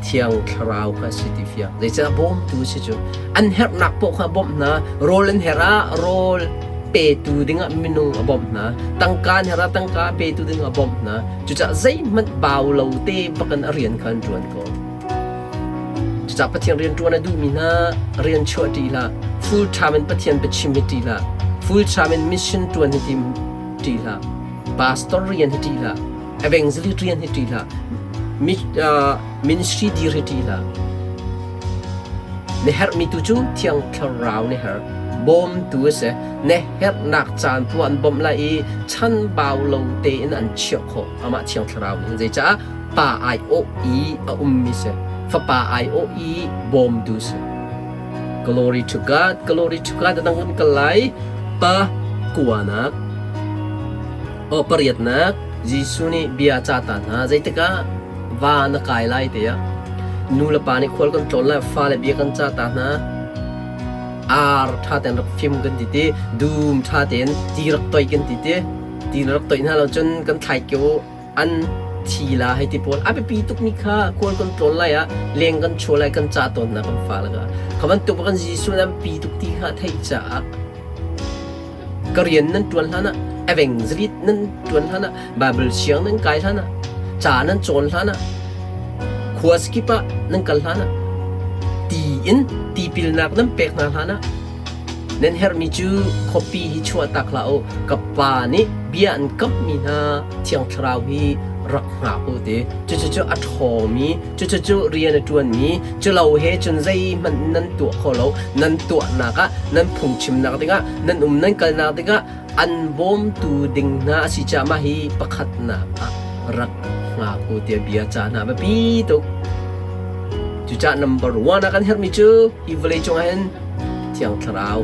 Thiang Thlarau kha a si ti fiang. Zeicahtiah bawmtu a si cu. An herhnak paoh kha a bawmh hna. Rawl an herh ah rawl petu dingah minung a bawmh hna. Tangka an herh ah tangka petu dingah a bawmh hna. Cucaah zeihmanh bau lo te bakin a rian kha an ṭuan ko. Cucaah Pathian rianṭuan a duhmi hna rian chuah ṭih hlah. Full time in Pathian biachim hi ṭih hlah. Full time in mission ṭuan hi tim ṭih hlah. Pastor rian hi ṭih hlah. Evangelist rian hi ṭih hlah. Ministry dir hi ṭih hlah. Na herhmi tu cu Thiang Thlarau na herh. Bawmtu a si. Na herhnak caan tu an bawmh lai i chanbau lo tein an chiah khawh. Amah Thiang Thlarau nih hin zeicah pa aiawh i a ummi si. Fapa aiawh i bawmtu si. Glory to God, glory to God. A dang kan kal lai. Pa kuanak. O pariatnak, Jesuh nih bia a cah ta hna. Zeitikah va na kai lai tiah nu le pa nih khual kan tlawn lai, fale bia kan cah ta hna. Ar ṭha tein rak fim kan ti ti, dum ṭha tein ti rak toih kan ti ti, ti na rak toih hna lo cun kan thlai kio an thi la hei ti pawl a biapi tukmi kha khual kan tlawn lai ah leng kan chuah lai kan cah tawn hna kan fale kha. Kha bantuk kan Jesuh nih a biapi tuk ti kha a theih caah Ka rian nan ṭuan hlanah, evangelist nan ṭuan hlanah, Baibal siang nan kai hlanah, ca nan cawn hlanah, khua kip ah nan kal hlanah, ti in tipilnak nan pek hna hlanah, nan herhmi cu khuapi hi chuahtak hlah u. Ka Pa nih bia an kamhmi hna Thiang Thlarau hi rak hngak u ti. Cucu a ṭhawngmi, cucu rian a ṭuanmi, culo he cun zeihmanh nan tuah kho lo. Nan tuahnak ah, nan phungchimnak dingah, nan um nan kalnak dingah an bawmtu ding hna a si caah mah hi pakhatnak ah rak hngak u tiah bia ca hna biapi tuk. Cucaah number one ah kan herhmi cu hi vawlei cungah hin Thiang Thlarau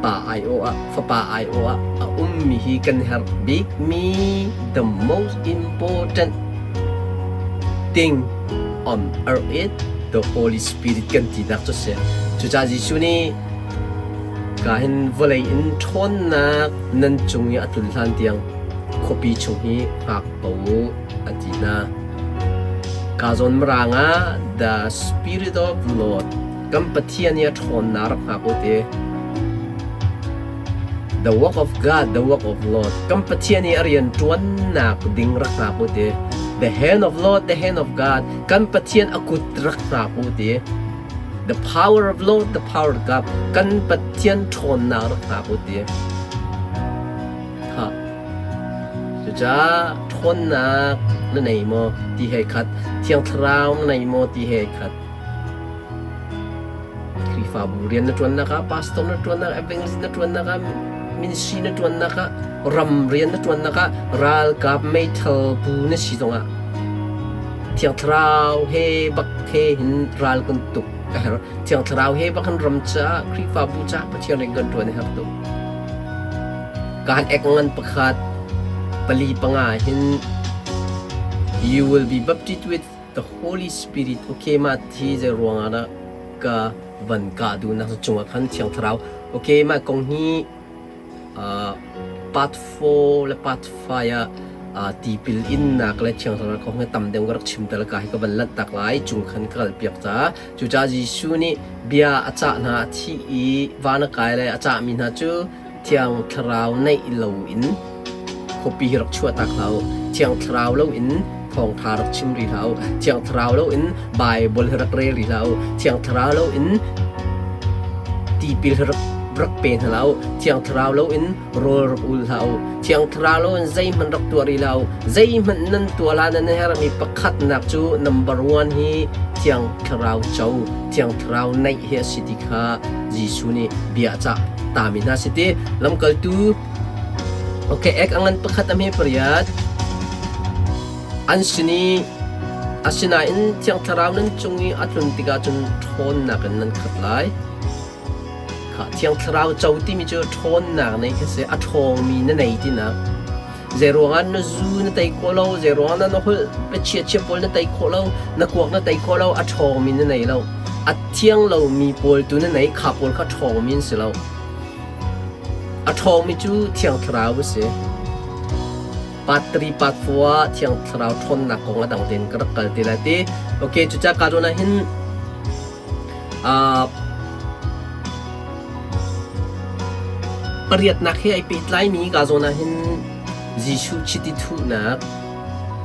pa aiawh ah fapa aiawh ah a ummi hi kan herh bikmi the most important thing on earth is the Holy Spirit kan tinak cu si. Cucaah Jesuh nih ka hin vawlei in ṭhawnnak nan cung i a tlun hlan tiang khuapi chung hi hngak ko u a ti hna. Ka zawn mirang ah the Spirit of Lord kan Pathian i a ṭhawnnak rak hngak u ti. The work of God, the work of Lord. Kan Pathian i a rian ṭuannak ding rak hngak u ti. The hand of Lord, the hand of God. Kan Pathian a kut rak hngak u ti. The power of Lord, the power of God. Kan Pathian ṭhawnnak rak hngak u ti. Ha. Cucaah ṭhawnnak na nei maw ti he khat, Thiang Thlarau na nei maw ti he khat. Khrihfabu rian na ṭuannak ah, pastor na ṭuannak ah, evangelist na ṭuannak ah, ministry na ṭuannak ah, ram rian na ṭuannak ah, ralkap meithal bu na si zongah Thiang Thlarau he bak he hin ral kan tuk a herh. Thiang Thlarau he bak hin ram caah, Khrihfabu caah Pathian rian kan ṭuan a herh tuk. Kaan ek ngan pakhat pali panga hin you will be baptized with The Holy Spirit okay mah thi zei ruangah dah ka van kah duhnak cungah khan Thiang Thlarau okay mah kong hi uh, part 4 le part 5 ah uh, tipil innak le Thiang Thlarau kong hi tam deuh ka rak chim tal ka hi ka van lanh tak lai cung khan ka kal piak ca cucaah Jesuh nih bia a cah hna a thi i van a kai le a cahmi hna cu Thiang Thlarau neih loin khuapi hi rak chuahtak hlah u. Thiang Thlarau loin thawngṭha rak chim rih hlah u. Thiang Thlarau loin Baibal hi rak rel rih hlah u. Thiang Thlarau loin tipil hi rak rak pe hna hlah u. Thiang Thlarau loin rawl rak ul hlah u. Thiang Thlarau loin zeihmanh rak tuah rih hlah u. Zeihmanh nan tuah la nan herhmi pakhatnak cu number one hi Thiang Thlarau co, Thiang Thlarau neih hi a si ti kha Jesuh nih bia a cah tami hna si ti lamkaltu okay ek a ngan pakhat a hme pariat an sin i asinain Thiang Thlarau nan cung i a tlun tikah cun ṭhawnnak in nan khat lai. Kha Thiang Thlarau co timi cu ṭhawnnak nei khi si, a ṭhawngmi na nei tinak. Zei ruangah na zu na tei khawh lo, zei ruangah na holh biachia chia pawl na tei khawh lo, na kuak na tei khawh lo, a ṭhawngmi na nei lo. A thiang lomi pawl tu na nei, kha pawl kha ṭhawngmi an si lo. A ṭhawngmi cu Thiang Thlarau a si. Part 3, part 4 ah Thiang Thlarau ṭhawnnak kong a dang tein ka rak kal te lai ti. Okay, cucaah ka zawn ah hin Pariatnak he ai pehtlaimi ka zawn ah hin Jesuh chiti thuhnak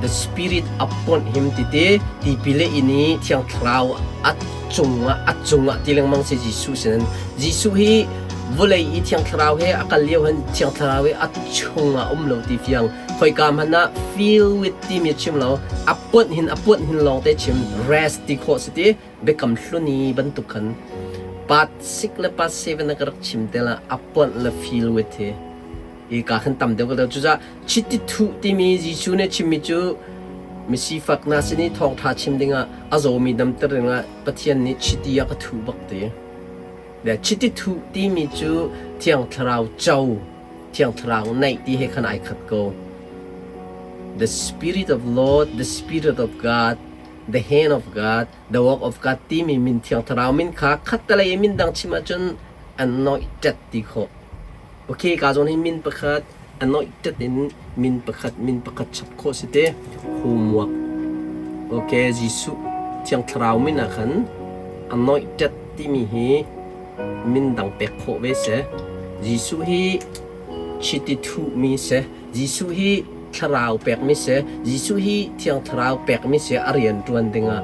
the Spirit upon him titi tipil a in i Thiang Thlarau a cungah a cungah ti lengmang si Jesuh sinin Jesuh hi vawlei i Thiang Thlarau he a kal lio hin Thiang Thlarau hi a chungah um lo ti fiang khoika hmanh ah feel with timi a chim lo a puanh hin a puanh hin lawng te chim rest ti khawh si ti Biakam Hlun i bantuk khan part 6 le part 7 ah ka rak chim te la a puanh le feel with hi i ka khan tam deuh ka deuh cucaah chiti thuh timi Jesuh nih chimmi cu misifak na sin i thawngṭha chim dingah a zawmi damter dingah Pathian nih chiti a ka thuh bak ti le chiti thuh timi cu Thiang Thlarau co Thiang Thlarau naih ti he khan ai khat ko the spirit of Lord the spirit of God the hand of God, the work of God timi min Thiang Thlarau min kha khattelei i min dang chim ahcun anointed ti khawh. Okay, ka zawn hi min pakhat anointed in min pakhat min pakhat chap khawh si te homework. Okay, Jesuh Thiang Thlarau min ah khan anointed timi hi min dang pek khawh ve si. Jesuh hi chiti thuhmi si. Jesuh hi thlarau pekmi si. Jesuh hi Thiang Thlarau pekmi si a rian ṭuan dingah.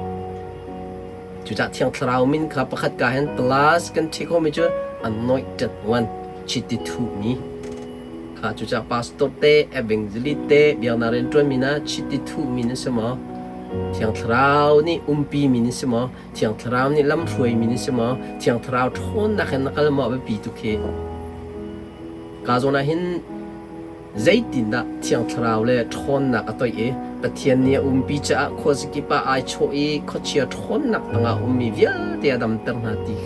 Cucaah Thiang Thlarau min kha pakhat ka hin plus kan ṭhi khomi cu anointed one, chiti thuhmi. Kha cucaah pastor te, evangelist te, biaknak rian ṭuanmi na chiti thuhmi na si maw? Thiang Thlarau nih umpimi na si maw? Thiang Thlarau nih lamhruaimi na si maw? Thiang Thlarau ṭhawnnak in na kal maw? A biapi tuk hi. Ka zawn ah hin Zeitindah Thiang Thlarau le ṭhawnnak a toih i Pathian nih a umpi caah khuazakip ah ai chawh i khuachia ṭhawnnak tangah a ummi vialte a damter hna ti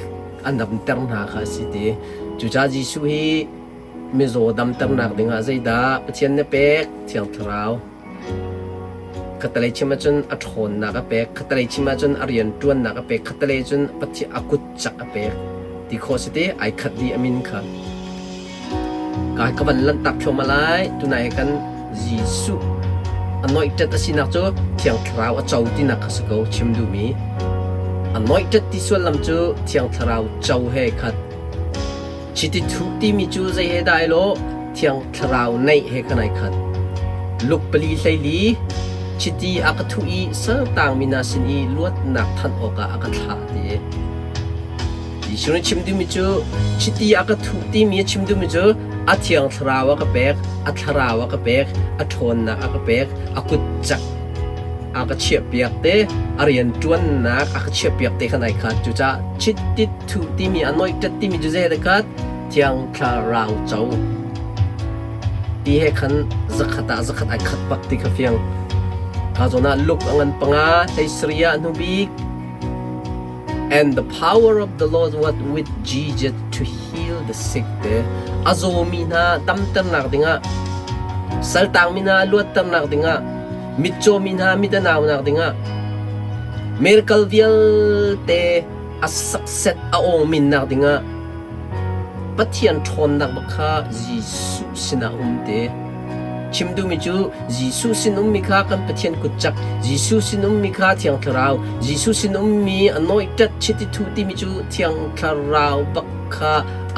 an damter hna kha a si ti. Cucaah Jesuh hi mizaw damternak dingah zeidah Pathian nih a pek? Thiang Thlarau. Khattelei chim ahcun a ṭhawnnak a pek, khattelei chim ahcun a rianṭuannak a pek, khattelei cun Pathian a kut cak a pek ti khawh si ti ai khat dih a min kha. Ka ka van lanhtak thluahmah lai. Tunai he kan Jesuh anointed a sinak cu Thiang Thlarau a co tinak kha si ko chim duhmi. Anointed ti sullam cu Thiang Thlarau co he khat. Chiti thuh timi cu zei he dah ai lawh? Thiang Thlarau neih he khan ai khat. Luk 4 14 chiti a ka thuh i saltangmi hna sin i luatnak thanh awkah a ka thlah ti. Jesuh nih chim duhmi cu chiti a ka thuh timi a chim duhmi cu a Thiang Thlarau a ka pek, a Thlarau a ka pek, a ṭhawnnak a ka pek, a kut cak a ka chiahpiak te, a rianṭuannak a ka chiahpiak te khan ai khat. Cucaah chiti thuh timi anointed timi cu zei khat Thiang Thlarau co ti he khan zakhat ah zakhat ai khat bak ti kha fiang. Ka zawn ah Luke a ngan panga hlei sarih ah hnubik And the power of the Lord was with Jesus to heal the sick te a zawmi hna damternak dingah saltangmi hna luatternak dingah mitcawmi hna mit a naunak dingah miracle vialte a success a awngminnak dingah Pathian ṭhawnnak bak kha Jesuh sinah um te. Chim duhmi cu Jesuh sin ummi kha kan Pathian kutcak, Jesuh sin ummi kha Thiang Thlarau, Jesuh sin ummi a nawihṭat chiti thuh timi cu Thiang Thlarau bak kha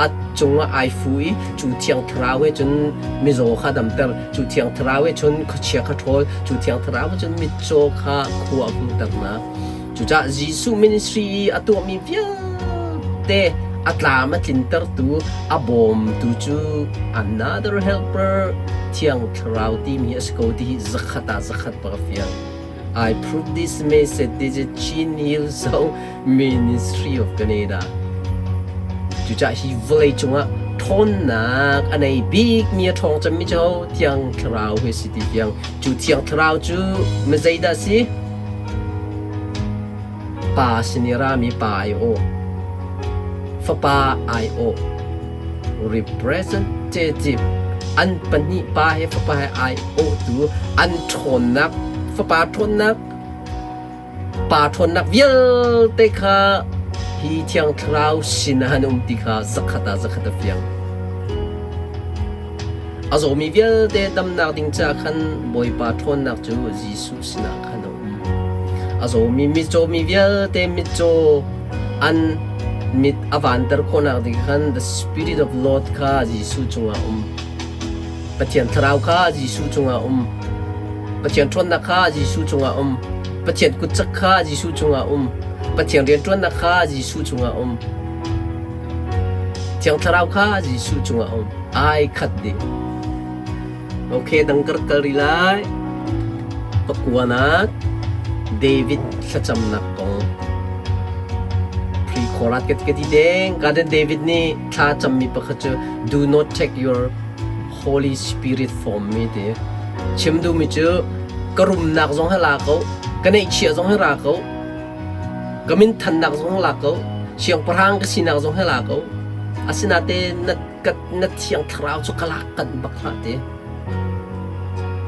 a cungah ai fu i cu Thiang Thlarau he cun mizaw kha damter, cu Thiang Thlarau he cun khuachia kha ṭhawl, cu Thiang Thlarau he cun mitcaw kha khua a hmuhter hna. Cucaah Jesuh ministry i a tuahmi vialte a tlam a tlintertu, a bawmtu cu another helper Thiang Thlarau timi a si ko ti hi zakhat ah zakhat bak a fiang. I prove this message this is Chin Hillsong Ministry of Canada. Cucaah hi vawlei cungah ṭhawnnak a nei bikmi a ṭhawng cemmi cu Thiang Thlarau hi si ti fiang. Cu Thiang Thlarau cu mizeidah si? Pa sin i rami pa aiawh, fapa aiawh, representative. An pahnih Pa he Fapa he ai awhtu an ṭhawnnak, Fapa ṭhawnnak, Pa ṭhawnnak vialte kha hi Thiang Thlarau sinah an um ti kha zakhat ah zakhat a fiang. A zawmi vialte damnak ding caah khan Bawipa ṭhawnnak cu Jesuh sinah khan a um. A zawmi mitcawmi vialte mitcaw an mit a vanter khawhnak ding khan the Spirit of Lord kha Jesuh cungah a um. Pathian Thlarau kha Jesuh cungah a um. Pathian ṭhawnnak kha Jesuh cungah a um. Pathian kutcak kha Jesuh cungah a um. Pathian rianṭuannak kha Jesuh cungah a um. Thiang Thlarau kha Jesuh cungah a um. Ai khat dih. Okay, dang kar kal rih lai. Pakuanak David thlacamnak kong. Pre-chorat ka ti deng. Garden David nih thla cammi pakhat cu do not take your Holy Spirit from me ti. Chim duhmi cu ka rumnak zong hi la ko, ka neihchiah zong hi ra ko, ka minthannak zong hi la ko, siangpahrang ka sinak zong hi la ko. Asinain na ka na thiang thlarau cu ka lak kanh bak hlah ti.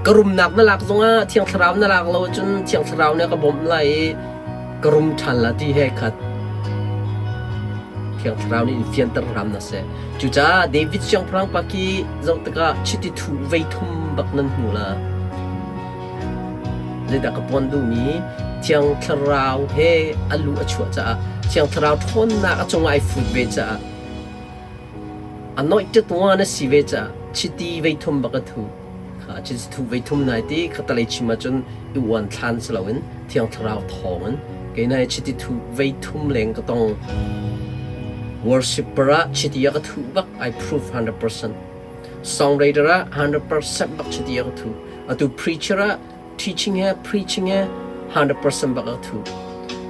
Ka rumnak na lak zongah thiang thlarau na lak lo ahcun thiang thlarau nih a ka bawmh lai i ka rum ṭhan la ti he khat. Thiang thlarau nih in fianter hram na seh. Cucaah David siangpahrang pa khi zoh tikah chiti thu vei thum bak nan hmu la. Zeidah ka puan duhmi Thiang Thlarau he a lu a chuah caah Thiang Thlarau ṭhawnnak a cungah ai fut ve caah Anointed one a si ve caah chiti vei thum bak a thu. Kha chiti thu vei thum nai ti khatalei chim ahcun i uan thlan si loin Thiang Thlarau thawngin kei nai chiti thu vei thum leng ka tong. Worshipper ah chiti a ka thuh bak I prove 100%. Songwriter ah 100% bak chiti a ka thuh. Atu preacher ah teaching he preaching he 100% bak a thu.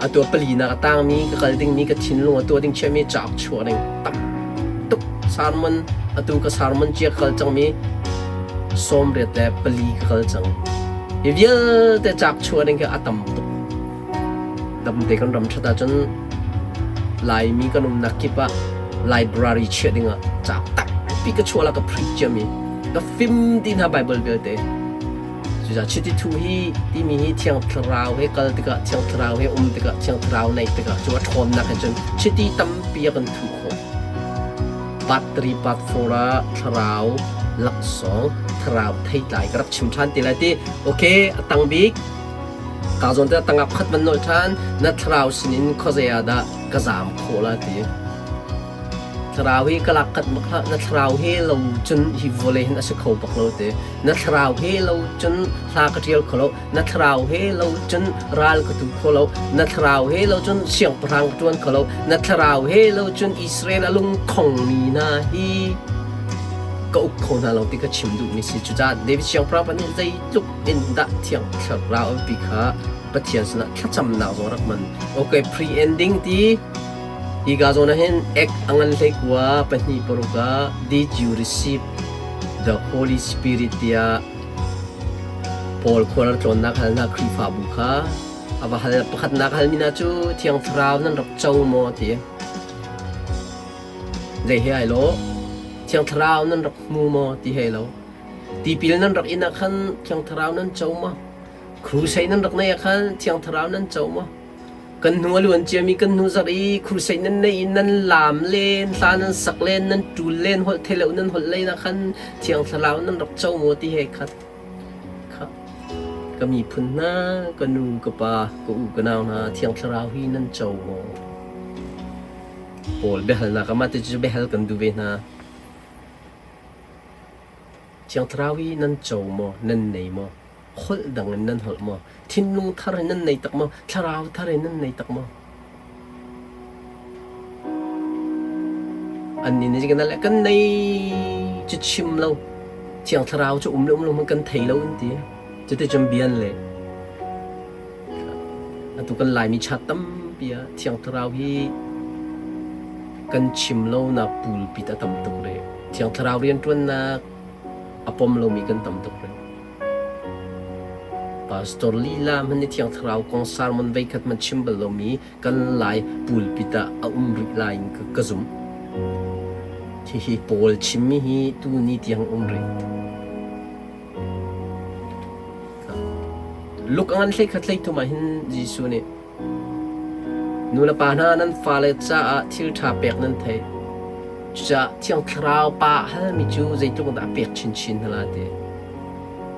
Atu pali na ka tangmi ka kal dingmi ka thinlung a tuah ding chiami cauk chuah ding tam tuk sermon atu ka sermon cia kal cangmi 84 ka kal cang. Hi vialte cauk chuah ding khi a tam tuk. Damte kan ram ṭhat ahcun Laimi kan umnak kip ah library chiah dingah cauk tampi ka chuah la ka preach ciami ka fim ti hna Bible vialte. Cucaah chiti thu hi timi hi Thiang Thlarau he kal tikah, Thiang Thlarau he um tikah, Thiang Thlarau neih tikah cu a ṭhawnnak he cun chiti tampi a kan thuh khawh. Part 3, part 4 ah Thlarau laksawng, Thlarau theitlai ka rak chim ṭhan te lai ti. Okay, a tang bik ka zawn te tangah pakhat van nolh ṭhan na thlarau sinin khuazei ah dah ka zaam khawh la ti. Thlarau hi ka lak kat bak hlah. Na thlarau he lo cun hi vawlei hin a si kho bak lo te. Na thlarau he lo cun hla ka ṭial kho lo. Na thlarau he lo cun ral ka tu kho lo. Na thlarau he lo cun siangpahrang ka ṭuan kho lo. Na thlarau he lo cun Israel a lungkhongmi hna hi ka uk kho hna lo ti ka chim duhmi si. Cucaah David siangpahrang pa nih zeitluk in dah thiang thlarau a biapi kha Pathian sinah thlacamnak zong rak hman. Okay, pre-ending ti Hika zawn ah hin ek a ngan hleikua pahnih paruk ah Did you receive the Holy Spirit tiah Paul khual tlawnnak halnak Khrihfabu kha a va hal. Pakhatnak halmi hna cu Thiang Thlarau nan rak co maw ti. Zei he ai lo? Thiang Thlarau nan rak hmu maw ti he lo. Tipil nan rak in ah khan Thiang Thlarau nan co maw? Crusade nan rak neih ah khan Thiang Thlarau nan co maw? Kan hnu a luan ciami kan hnu zarh i crusade nan neih i nan laam len, hla nan sak len, nan ṭul len, holh thei lo nan holh len ah khan Thiang Thlarau nan rak co maw ti he khat. Kha ka miphun hna, ka nu, ka pa, ka u, ka nau hna, Thiang Thlarau hi nan co maw? Paul biahalnak ah mah ti cu biahal kan duh ve hna. Thiang Thlarau hi nan co maw, nan nei maw? Holh dang in nan holh maw? Thinlung thar in nan nei tak maw? Thlarau thar in nan nei tak maw? Annih nih kan le kan nei cu chim lo. Thiang Thlarau cu um le um lo hmanh kan thei lo an ti. Cuticun bia an leh. Atu kan Laimi chat tampi ah Thiang Thlarau hi kan chim lonak pulpit a tam tuk rih. Thiang Thlarau rianṭuannak a pom lomi kan tam tuk rih. Pastor lila hmanh nih Thiang Thlarau kong sermon veikhat hmanh chim bal lomi kan Lai pulpit ah a um rih lai in ka zumh. Hihi Paul chimmi hi tuni tiang um rih. Luk a ngan 11 13 ah hin Jesuh nih nu le pa hna nan fale caah thil ṭha pek nan theih. Cucaah Thiang Thlarau Pa a halmi cu zeitluk dah a pek chinchin hna lai ti.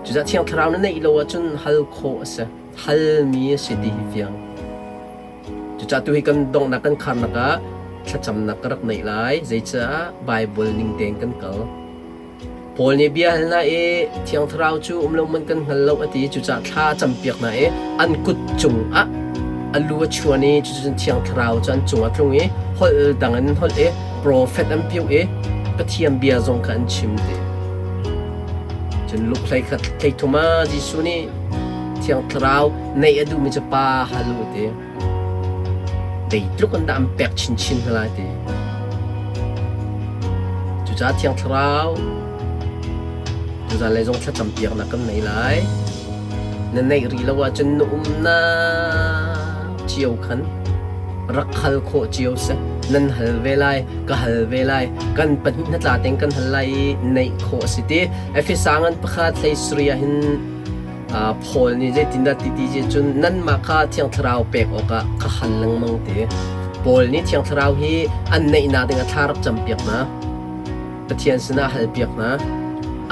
Cucaah Thiang Thlarau na neih lo ahcun hal khawh a si. Halmi a si ti hi fiang. Cucaah tuhi kan donghnak kan kharnak ah thlacamnak ka rak neih lai. Zeicah Baibal ning tein kan kal. Paul nih bia hal hna i Thiang Thlarau cu um lo man kan hngal lo a ti. Cucaah thla a campiak hna i an kut cungah a lu a chuan i cucun Thiang Thlarau cu an cungah a tlung i holh dang in an holh i profet an piu i Pathian bia zong kha an chim ti. Cun Luke 13 thum ah Jesuh nih Thiang Thlarau neih a duhmi cu Pa hal u ti. Zeitluk in dah an pek chinchin hna lai ti. Cucaah Thiang Thlarau tuzan lei zong thlacam piaknak kan nei lai. Na neih rih lo ahcun na umnak cio khan rak hal khawh cio seh. Nan hal ve lai, ka hal ve lai, kan pahnih hnatla tein kan hal lai i neih khawh a si ti. Efesa ngan pakhat hlei sarih ah hin Paul nih zeitindah ti ti cun nanmah kha Thiang Thlarau pek awkah ka hal lengmang ti. Paul nih Thiang Thlarau hi an neihnak ding ah thla rak campiak hna. Pathian sinah halpiak hna.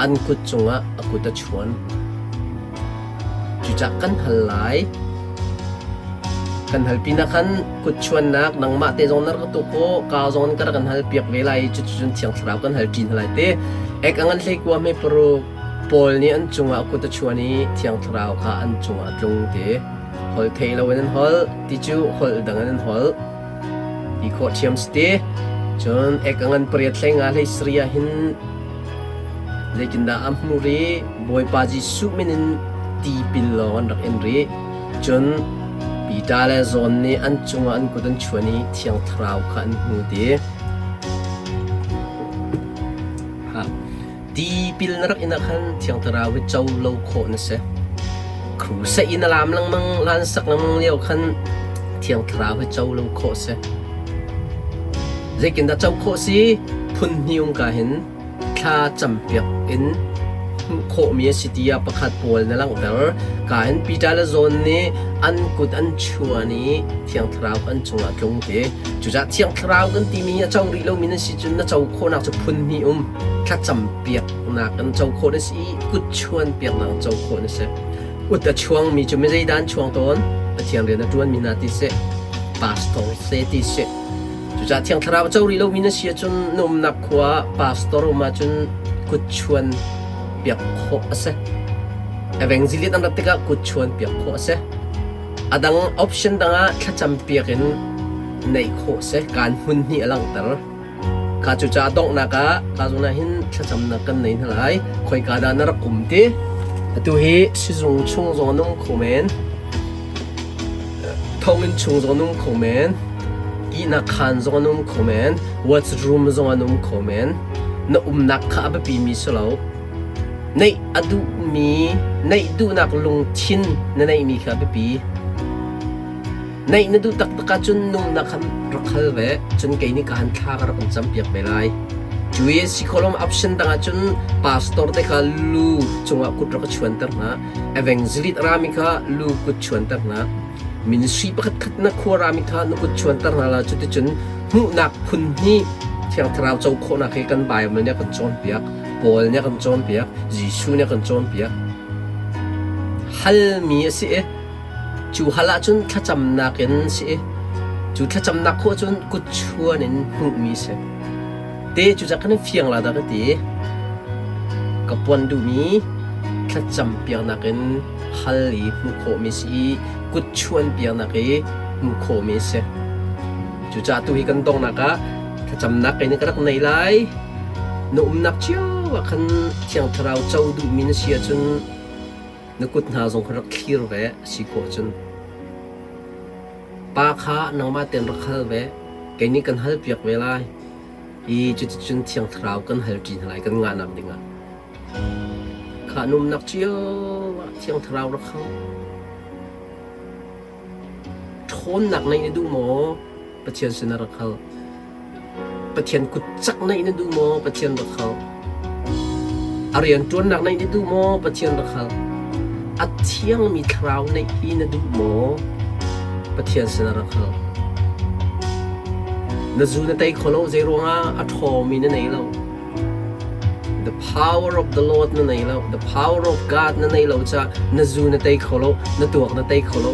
An kut cungah a kut a chuan. Cucah kan hal lai. Kan hal pinah khan kut chuannak nangmah te zong na rak tu ko ka zong ka rak kan hal piak ve lai cucun Thiang Thlarau kan hal ṭi hna lai te. Ek angan hlei kua me paruk Paul nih an cungah kut a chuan i Thiang Thlarau kha an cungah a tlung ti. Holh thei loin an holh ti cu holh dang in an holh ti khawh ṭhiam si ti. Cun ek a ngan pariat hlei nga hlei sarih ah hin zeitindah a hmu rih? Bawipa Jesuh min in tipil lawng an rak in rih. Cun Peter le John nih an cungah an kut an chuan i Thiang Thlarau kha an hmu ti. Tipil na rak in ah khan Thiang Thlarau hi co lo khawh na si. Crusade in a laam lengmang, lan sak lengmang lio khan Thiang Thlarau hi co lo khawh si. Zeitindah co khawh si? Phun hnih um ka hin thla campiak in hmuh khawhmi a si tiah pakhat pawl na langhter. Ka hin Peter le John nih an kut an chuan i Thiang Thlarau an cungah tlung ti. Cucaah Thiang Thlarau kan timi hi a co rih lomi na si cun na co khawhnak cu phun hnih um. Thlacam piaknak in co khawh na si i kut chuan piaknak in co khawh na si. Kut a chuangmi cu mi zeidah an chuang tawn? Pathian rian a ṭuanmi hna ti seh, pastor se ti seh. Cucaah Thiang Thlarau a co rih lomi na si ahcun na umnak khua ah pastor um ahcun kut chuan piak khawh a si. Evangelist an rat tikah kut chuan piak khawh a si. A dang option dang ah thlacam piak in neih khawh a si. Kaan hmun hnih a langhter. Kha cucaah donghnak ah ka zawn ah hin thlacamnak kan nei hna lai. Khoika dah na rak um ti? Atu hi sizung chung zong an um kho men. Thonginn chung zong an um kho men. Ihnak khaan zong an um kho men. Washroom zong an um kho men. Na umnak kha a biapimi si lo. Neih a duhmi, neih duhnak lungthin na neihmi kha a biapi. Neih na duh taktak ahcun nungnak khan rak hal ve, cun kei nih ka han thla ka rak in campiak ve lai. Cu i si khawh option dang ahcun pastor te kha lu cungah kut rak ka chuanter hna, evangelist rami kha lu kut chuanter hna, ministry pakhat khat na khua rami kha na kut chuanter hna la cuticun hmuhnak phun hnih Thiang Thlarau co khawhnak hi kan Bible nih a kan cawnpiak, Paul nih a kan cawnpiak, Jesuh nih a kan cawnpiak. Halmi a si i Cu hal ahcun thlacamnak in si i cu thlacamnak khawh cun kutchuan in hmuhmi si. Te cu cak kan fiang la dah ka ti. Ka puan duhmi thlacam piaknak in hal i hmuh khawhmi si i kutchuan piaknak i hmuh khawhmi si. Cucaah tu hi kan donghnak ah thlacamnak kei nih ka rak nei lai. Na umnak cio ah khan Thiang Thlarau co duhmi na si ahcun Na kut hna zong kha rak thlir ve a si khawh cun. Pa kha nangmah tein rak hal ve, kei nih kan halpiak ve lai i cuticun Thiang Thlarau kan halṭi hna lai kan ngahnak dingah. Kha na umnak cio ah Thiang Thlarau rak hal. Ṭhawnnak neih na duh maw? Pathian sinah rak hal. Pathian kut cak naih na duh maw? Pathian rak hal. A rian ṭuannak naih na duh maw? Pathian rak hal. A thiangmi thlarau neih hi na duh maw? Pathian sinah rak hal. Na zu na tei kho lo zeiruangah a ṭhawngmi na nei lo. The power of the Lord na nei lo. The power of God na nei lo caah na zu na tei kho lo, na tuak na tei kho lo.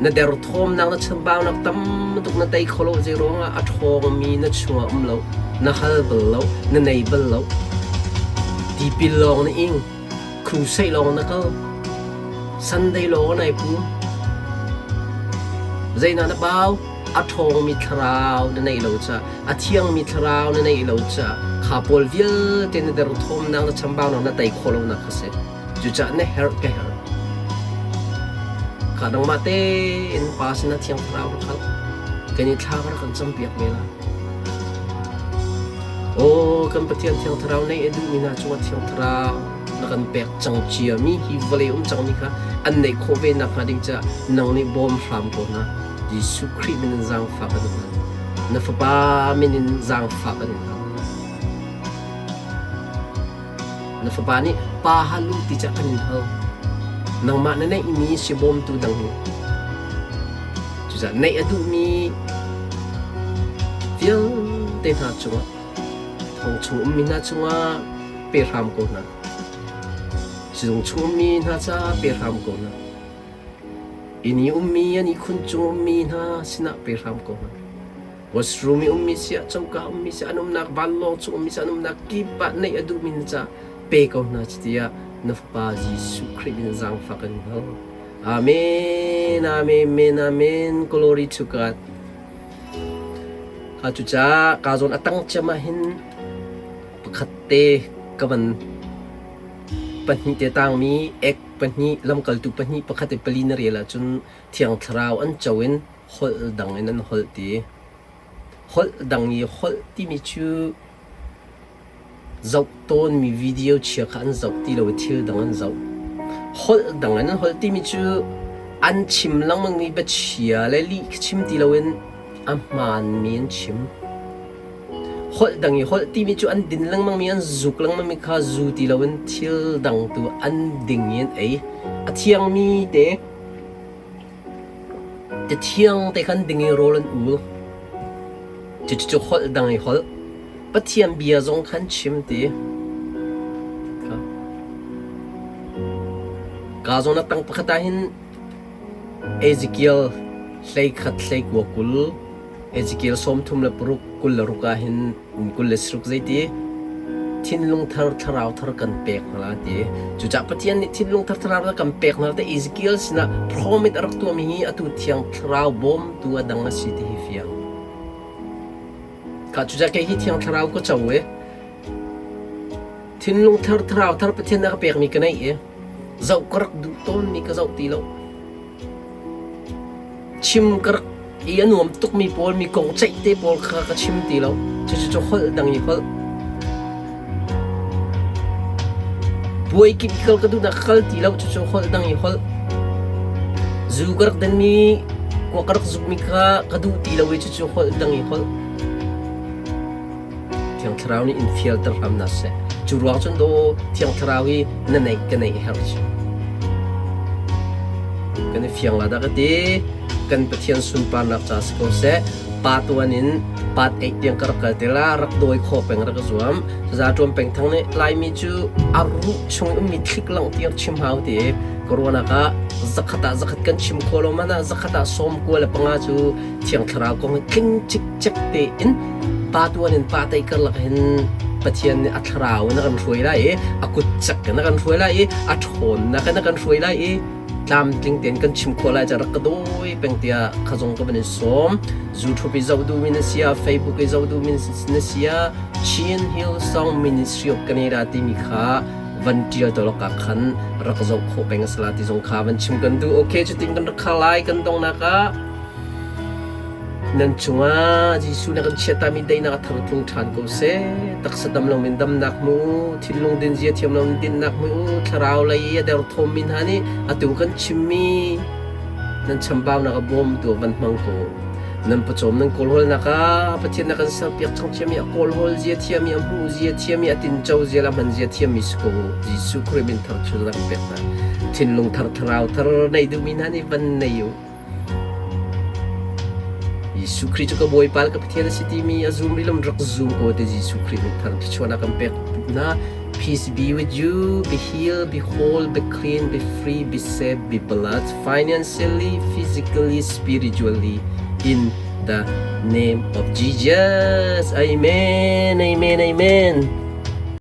Na derthawmnak na chambaunak tam tuk na tei kho lo zeiruangah a ṭhawngmi na chungah um lo. Na hal bal lo, na nei bal lo. Tipil lawng na ing. Crusade lawng na kal. Sunday lawng nai pum. Zeidah na bau? A ṭhawngmi thlarau na neih lo caah, a thiangmi thlarau na neih lo caah, kha pawl vialte na derthawmnak, na chambaunak na tei khawh lonak kha si. Cucaah na herh ka herh. Kha nangmah tein Pa sinah Thiang Thlarau rak hal. Kan i thla ka rak kan campiak ve lai. Aw kan Pathian Thiang Thlarau neih a duhmi hna cungah Thiang Thlarau na kan pek cang ciami hi vawlei um cangmi kha an neih khawh ve nakhnga ding caah nang nih bawm hram ko hna. Jesuh Khrih min in zaangfah kan in hal. Na Fapa min in zaangfah kan in hal. Na fapa nih pa hal u ti cah kan in hal. Nangmah na neihmi si bawmtu dang hi. Cucaah neih a duhmi vialte hna cungah thong chung ummi hna cungah pe hram ko hna. Sizung chung ummi hna caah pe hram ko hna. Inn i ummi an ihkhun cung ummi hna sinah pe hram ko hna. Washroom i ummi siah, coka ummi siah, an umnak vanlawng chung ummi siah, an umnak kip ah neih a duhmi na caah pe ko hna tiah na Fapa Jesuh Khrih min zaangfak in hal. Amen, amen, amen. Glory to God. Kha cucaah ka zawn a tang ciam ah hin pakhat te ka van pahnih te tangmi ek pahnih lamkaltu pahnih pakhat i pali na rel ahcun Thiang Thlarau an co in holh dang in an holh ti. Holh dang i holh timi cu zoh tawnmi video chia kha an zoh ti lo i thil dang an zoh. Holh dang in an holh timi cu an chim lengmangmi biachia le lih chim ti loin a hmaanmi an chim. Holh dang i holh timi cu an din lengmangmi an zuk lengmangmi kha zu ti loin thil dang tu an ding i an ei. A thiangmi te Ti thiang te khan ding i rawl an ul. Cucu holh dang i holh. Pathian bia zong khan chim ti. Ka zawn a tang pakhat ah hin Ezekiel 11 hlei 20 Ezekiel 36 26 ah hin 26 zeiti thinlung thar thlarau thar kan pek hna la ti. Cucaah Pathian nih thinlung thar thlarau thar kan pek hna te Ezekiel sinah promise a rak tuahmi hi atu thiang thlarau bawmtu a dang a si ti hi fiang. Kha cucaah kei hi thiang thlarau ka co i thinlung thar thlarau thar Pathian a ka pekmi ka neih i zoh ka rak duh tawnmi ka zoh ti lo. Chim ka rak i a nuam tukmi pawl mi kong ceih te pawl kha ka chim ti lo. Cucu holh dang i holh. Puai kip i kal ka duhnak ka kal ti lo. Cucu holh dang i holh. Zu ka rak denmi, kuak ka rak zukmi kha ka duh ti lo i cucu holh dang i holh. Thiang Thlarau nih in fialter hram hna seh. Cu ruang cun daw Thiang Thlarau hi na neih ka neih herh cu. Kan i fiang la dah ka ti. Kan Pathian sunparnak ca si ko seh. Pa tuan in pat eih tiang ka rak kal te la rak dawi khawh peng rak ka zuam. Za tuan peng thang nih Laimi cu a ruh chung ummi thlik lang tiang chim hau ti ka ruahnak ah zakhat ah zakhat kan chim khawh lo man ah zakhat ah 95 cu Thiang Thlarau kong hi tling cikcek tein pa tuan in pa tei karlak hin Pathian nih a thlarau in a kan hruai lai i a kut cak in a kan hruai lai i a ṭhawnnak in a kan hruai lai i tlamtling tein kan chim khawh lai ca rak ka dawi peng tiah kha zong ka van in sawm. YouTube i zoh duhmi na si ah Facebook i zoh duhmi na si ah Chin Hill Song Ministry of Canada timi kha van ṭial tawlok ah khan rak zoh khawh peng a si la ti zong kha van chim kan duh. Okay, cutin kan rak khar lai kan donghnak ah Nan cungah Jesuh na kan chiahtami daihnak a thar tlung ṭhan ko seh. Taksa dam loin damnak hmu u, thinlung dinzia thiam loin dinnak hmu u, thlarau lei i a derthawmmi hna nih atu kan chimmi nan chambaunak a bawmtu ah van hmang ko. Nan pawcawm nan kawlhawlnak ah Pathian na kan serpiak cang ciami a kawlhawl zia thiami a hmuh zia thiami a tinco zia le a hman zia thiami si ko Jesuh Khrih min thar cu na kan pek hna. Thinlung thar thlarau thar nei duhmi hna nih van nei u. Jesuh Khrih cu ka Bawipa le ka Pathian a si timi a zum rih lo rak zum ko te Jesuh Khrih min thar thluachuahnak kan pek hna. Peace be with you, be healed, be whole, be clean, be free, be safe, be blessed financially, physically, spiritually in the name of Jesus. Amen, amen, amen.